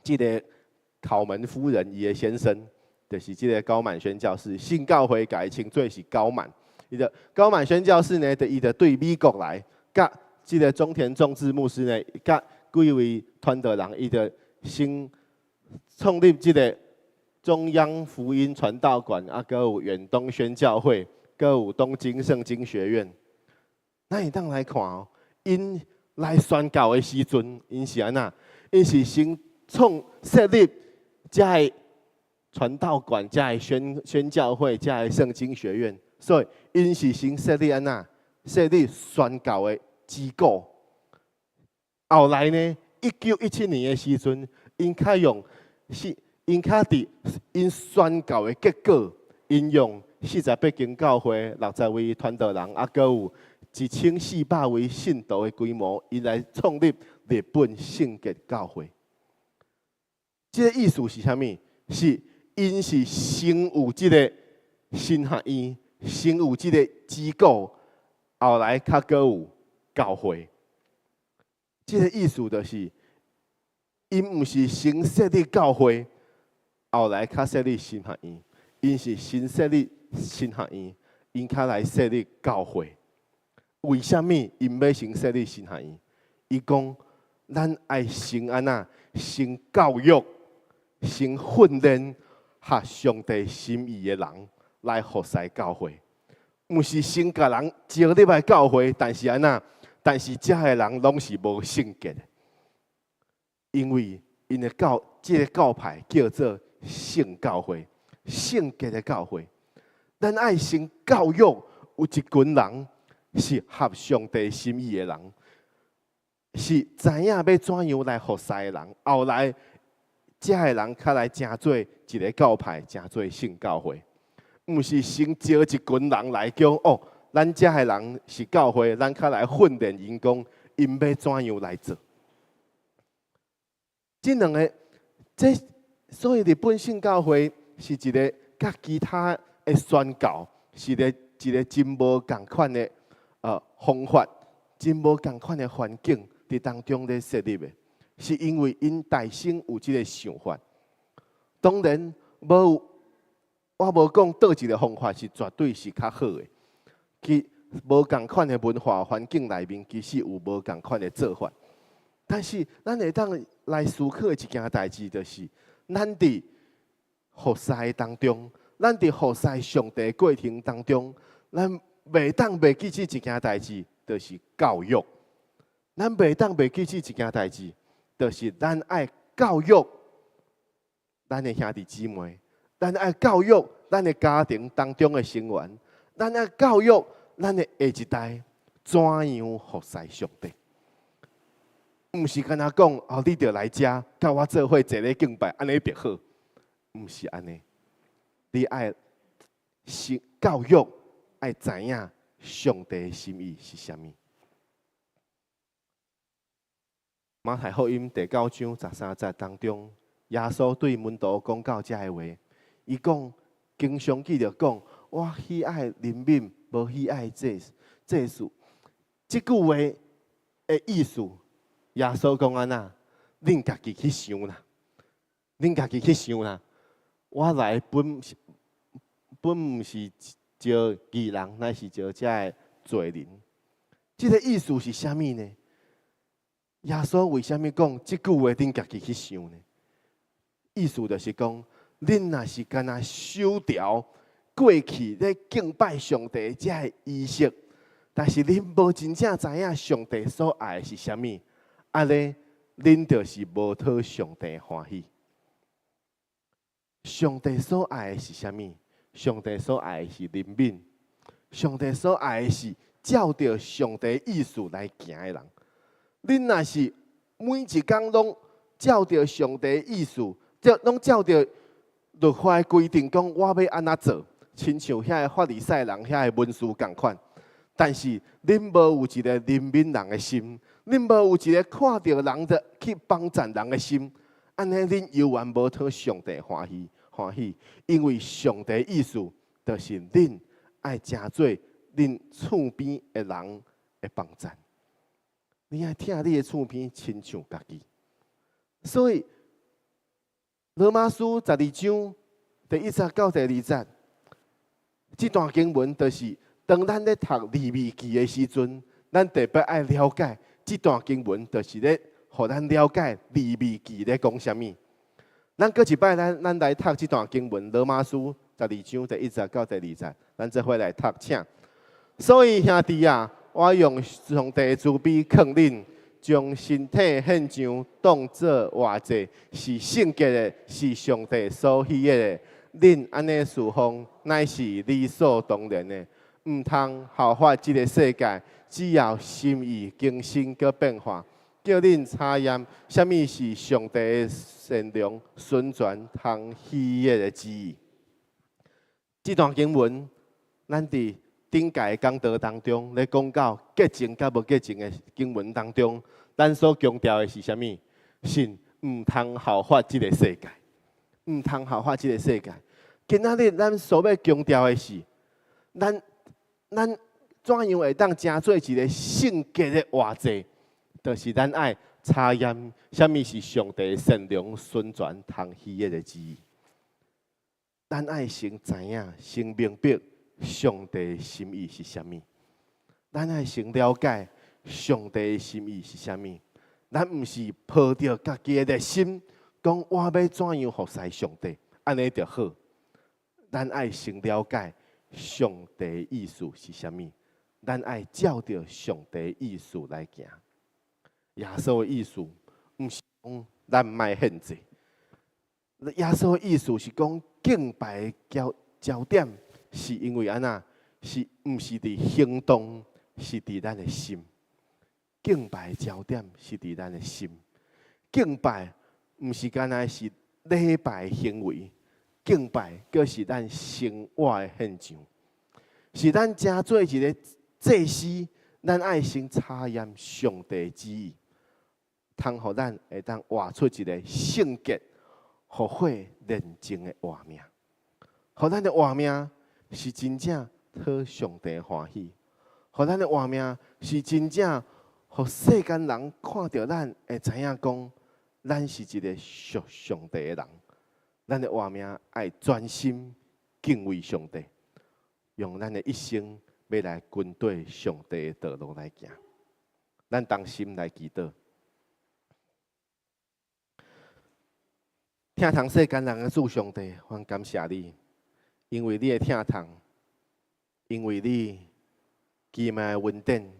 這个考門夫人伊的先生，就是這个高滿宣教士，聖教會共伊稱做是高滿。伊就高滿宣教士呢，就伊就對美國來，佮這个中田重治牧師呢，佮幾位傳道人，伊就先創立這个中央福音傳道館，啊，閣有遠東宣教會，閣有東京聖經學院。咱會當來看哦，𪜶來宣教的時陣，𪜶是按怎？𪜶是先創設立遮个傳道館、遮个宣教會、遮个聖經學院，所以𪜶是先設立按怎？設立宣教的機構。後來呢，1917年的時陣，𪜶較佇𪜶宣教的結果，𪜶用48間教會、60位傳道人，啊，閣有1400位信徒的規模，𪜶來創立日本聖潔教會。這个意思是啥物？是𪜶是先有這个神學院，先有這个機構，後來較閣有教會。這个意思就是，𪜶毋是先設立教會，後來較設立神學院，𪜶是先設立神學院，𪜶較來設立教會。為啥物𪜶欲先設立神學院？伊講，咱愛先按怎？先教育，先訓練合上帝心意的人來服侍教會。毋是先共人招入來教會，但是按怎？但是遮的人攏是無聖潔的，因為𪜶的教這个教派叫做聖教會，聖潔的教會。咱愛先教育有一群人是合上帝心意的人，是知影欲怎樣來服侍的人。後來，遮的人較來成做一个教派，成做聖教會。毋是先招一群人來講哦，咱遮的人是教會，咱較來訓練𪜶講，𪜶欲怎樣來做。這兩个，這所以日本聖教會是一个佮其他的宣教是一个真無仝款的方法，真無仝款的環境佇當中咧設立的，是因為𪜶內心有這个想法。當然無，我無講佗一个方法是絕對是較好的。其無仝款的文化環境內面，其實有無仝款的做法。但是，咱會當來思考的一件代誌，就是咱佇服侍當中，咱佇服侍上帝過程當中，咱袂當袂記起一件代誌，就是教育。咱袂當袂記起一件代誌，就是咱愛教育咱的兄弟姊妹，咱愛教育咱的家庭當中的成員，咱愛教育咱的下一代怎樣服侍上帝。毋是干焦講哦，你著來遮，佮我做伙坐咧敬拜，按呢就好。毋是按呢，你愛先教育，愛知影上帝的心意是啥物。馬太福音第九章十三節當中，耶穌對門徒講到這个話，伊講經常記著講，我喜愛憐憫，無喜愛祭祭祀。這句話的意思，耶穌講按怎？恁家己去想啦，恁家己去想啦。我來本本毋是召義人，乃是召這个罪人。這个意思是啥物呢？耶穌為啥物講這句話？恁家己去想呢？意思就是講，恁若是干焦守著過去咧敬拜上帝這个儀式，但是恁無真正知影上帝所愛的是啥物，按呢，恁就是無討上帝歡喜。上帝所愛的是啥物？上帝所愛的是憐憫，上帝所愛的是照著上帝意思來行的人。恁若是每一工攏照著上帝意思，照攏照著律法規定講，我欲按怎做，親像遐个法利賽人、遐个文士仝款。但是恁無有一个憐憫人的心，恁無有一个看著人就去幫贊人的心，按呢恁猶原無討上帝歡喜歡喜，因為上帝意思就是恁愛成做恁厝邊的人的幫贊。你愛疼你的厝邊，親像家己。所以，羅馬書十二章第一節到第二節，這段經文就是當咱咧讀利未記的時陣，咱特別愛了解這段經文，就是咧予咱了解利未記咧講啥物。咱閣一擺，咱來讀這段經文，羅馬書十二章第一節到第二節，咱做伙來讀，請。所以兄弟啊，我用上帝慈悲勸恁，將身體獻上，當做活祭，是聖潔的，是上帝所喜悅的。恁按呢事奉，乃是理所當然的。毋通效法這个世界，只要心意更新閣變化，叫恁查驗啥物是上帝的善良、純全、通喜悅的旨意。這段經文，咱佇頂屆講道當中咧講到潔淨佮無潔淨的經文當中，咱所強調的是啥物？是毋通效法這个世界，毋通效法這个世界。今仔日咱所欲強調的是，咱怎樣會當成做一个聖潔的活祭？就是咱愛查驗啥物是上帝善良、純全、通喜悅的旨意。咱愛先知影，先明白上帝心意是啥物。咱愛先了解上帝心意是啥物。咱毋是抱著家己的熱心，講我欲怎樣服侍上帝，按呢就好。咱愛先了解上帝意思是啥物，咱愛照著上帝意思來行。耶穌的意思毋是講咱莫獻祭，耶穌的意思是講敬拜的焦點是因為按怎？是毋是佇行動？是佇咱的心。敬拜焦點是佇咱的心。敬拜毋是干焦是禮拜行為，敬拜閣是咱生活的現象，是咱成做一个祭司，咱愛先查驗上帝旨意，通予咱會當活出一个聖潔、復活、煉淨的活命，予咱的活命是真正討上帝歡喜，予咱的活命是真正予世間人看著咱會知影講，咱是一个屬上帝的人。咱的活命愛專心敬畏上帝，用咱的一生欲來跟綴上帝的道路來行。咱同心來祈禱。疼痛世間人的主上帝，阮感謝你，因為你的疼痛，因為你奇妙的恩典，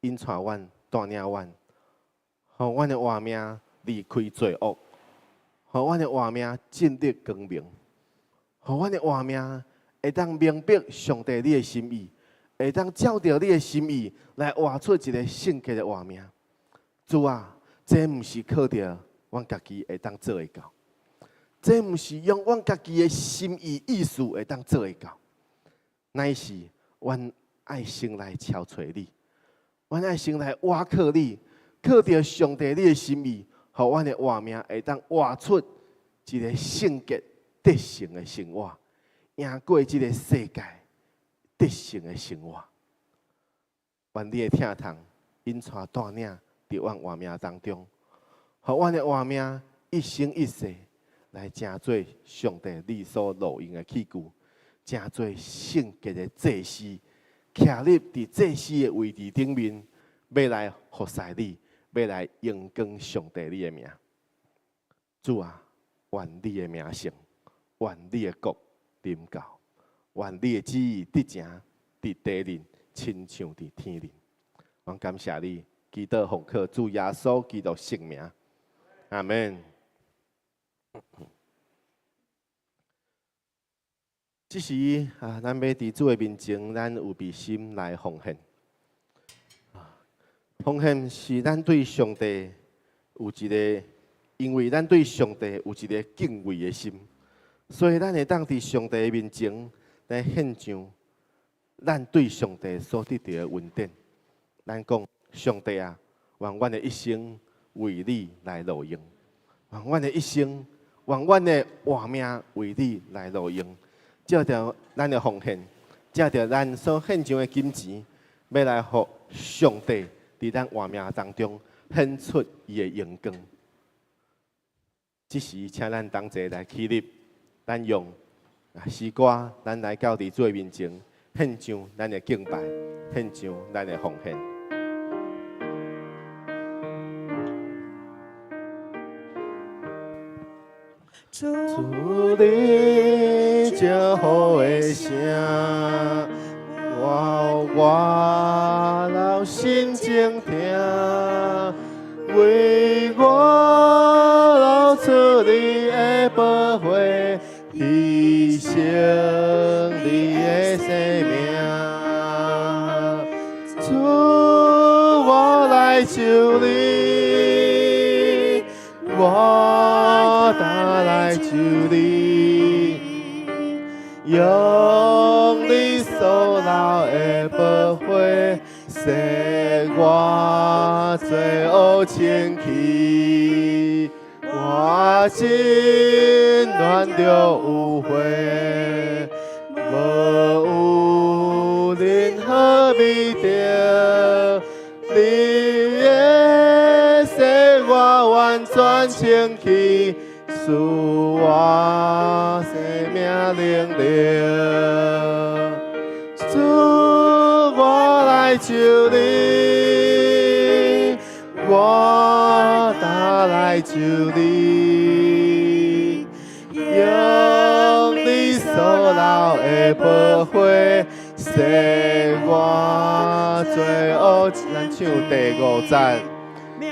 引帶阮、帶領阮，予阮的活命離開罪惡，予阮的活命進入光明，予阮的活命會當明白上帝你的心意，會當照著你的心意來活出一个聖潔的活命。主啊，這毋是靠著阮家己會當做會到，這毋是用阮家己的心意意思會當做會到，乃是阮愛先來撨揣你，阮愛先來倚靠你，靠著上帝你的心意，予阮的活命會當活出一个聖潔得勝的生活，贏過這个世界得勝的生活。願你的疼痛引帶帶領佇阮活命當中，予阮的活命一生一世來成做上帝你所錄用的器具，成做聖潔的祭司，徛立佇祭司的位置頂面，欲來服侍你，欲來榮光上帝你的名。主啊，願你的名聖，願你的國臨到，願你的旨意得成佇地面，親像佇天頂。阮感謝你，祈禱奉靠主耶穌基督聖名，阿門。這時啊，咱欲佇主的面前，咱預備心來奉獻。奉獻是咱對上帝有一个，因為咱對上帝有一个敬畏的心，所以咱會當佇上帝的面前來獻上咱對上帝所得著的恩典。咱講上帝啊，願阮的一生為你來錄用，願阮的一生，願阮的活命為你來錄用。藉著咱的奉獻，藉著咱所獻上的金錢，欲來予上帝佇咱活命當中顯出伊的榮光。這時，請咱同齊來起立，咱用詩歌，咱來到佇主的面前，獻上咱的敬拜，獻上咱的奉獻。主你真好的聲，我我留心靜聽，為我流出你的寶血，犧牲你的生命。主，我來求你，我打來求你，用你所流的寶血，洗我罪惡清去，我真願著有悔，無有任何美德，你的洗我完全清去，賜我生命樂。靈。主，我來求你，我焦來求你，用你所流的寶血，洗我罪惡。咱唱第五節。記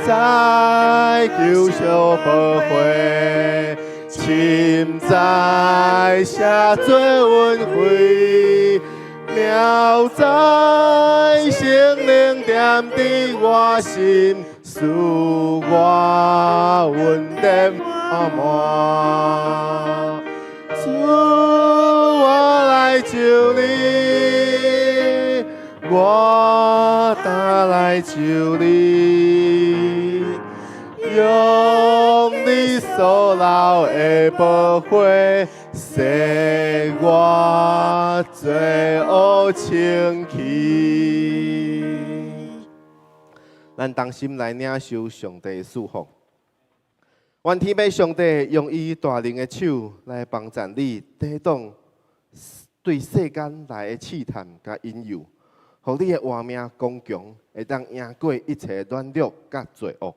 載救贖寶血，深知赦罪恩惠，妙哉聖靈踮佇我心，賜我恩典滿滿。主，我來求你，我焦來求你，用你所流的寶血，洗我罪惡清去。咱同心來領受上帝的祝福。願天父上帝用伊大能的手來幫助你抵擋對世間來的試探佮引誘，予你的活命剛強，會當贏過一切軟弱佮罪惡。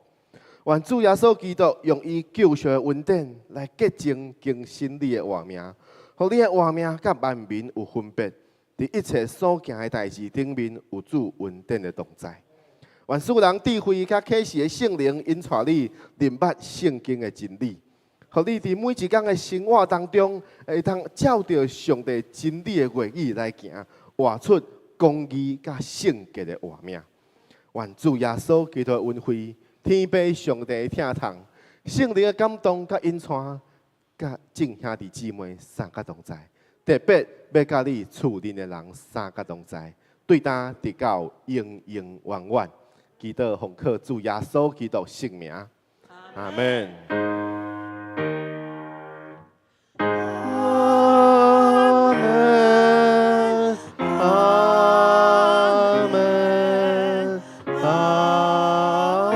願主耶穌基督用伊救贖的恩典來潔淨更新你的活命，予你的活命佮萬民有分別，佇一切所行的代誌頂面有主恩典的同在。願賜人智慧佮啟示的聖靈引帶你認捌聖經的真理，予你佇每一工的生活當中，會當照著上帝真理的話語來行，活出公義佮聖潔的活命。願主耶穌基督的恩惠，天父上帝的疼痛，聖靈的感動佮引帶，佮眾兄弟姊妹三甲同在，特別欲佮你厝內的人三甲同在，對今直到永永遠遠。祈禱奉靠主耶穌基督聖名，阿門。阿門，阿門，阿門。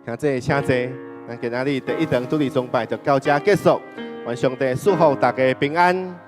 兄弟，請坐。咱今仔日第一堂主日崇拜就到這結束。願上帝賜福大家平安。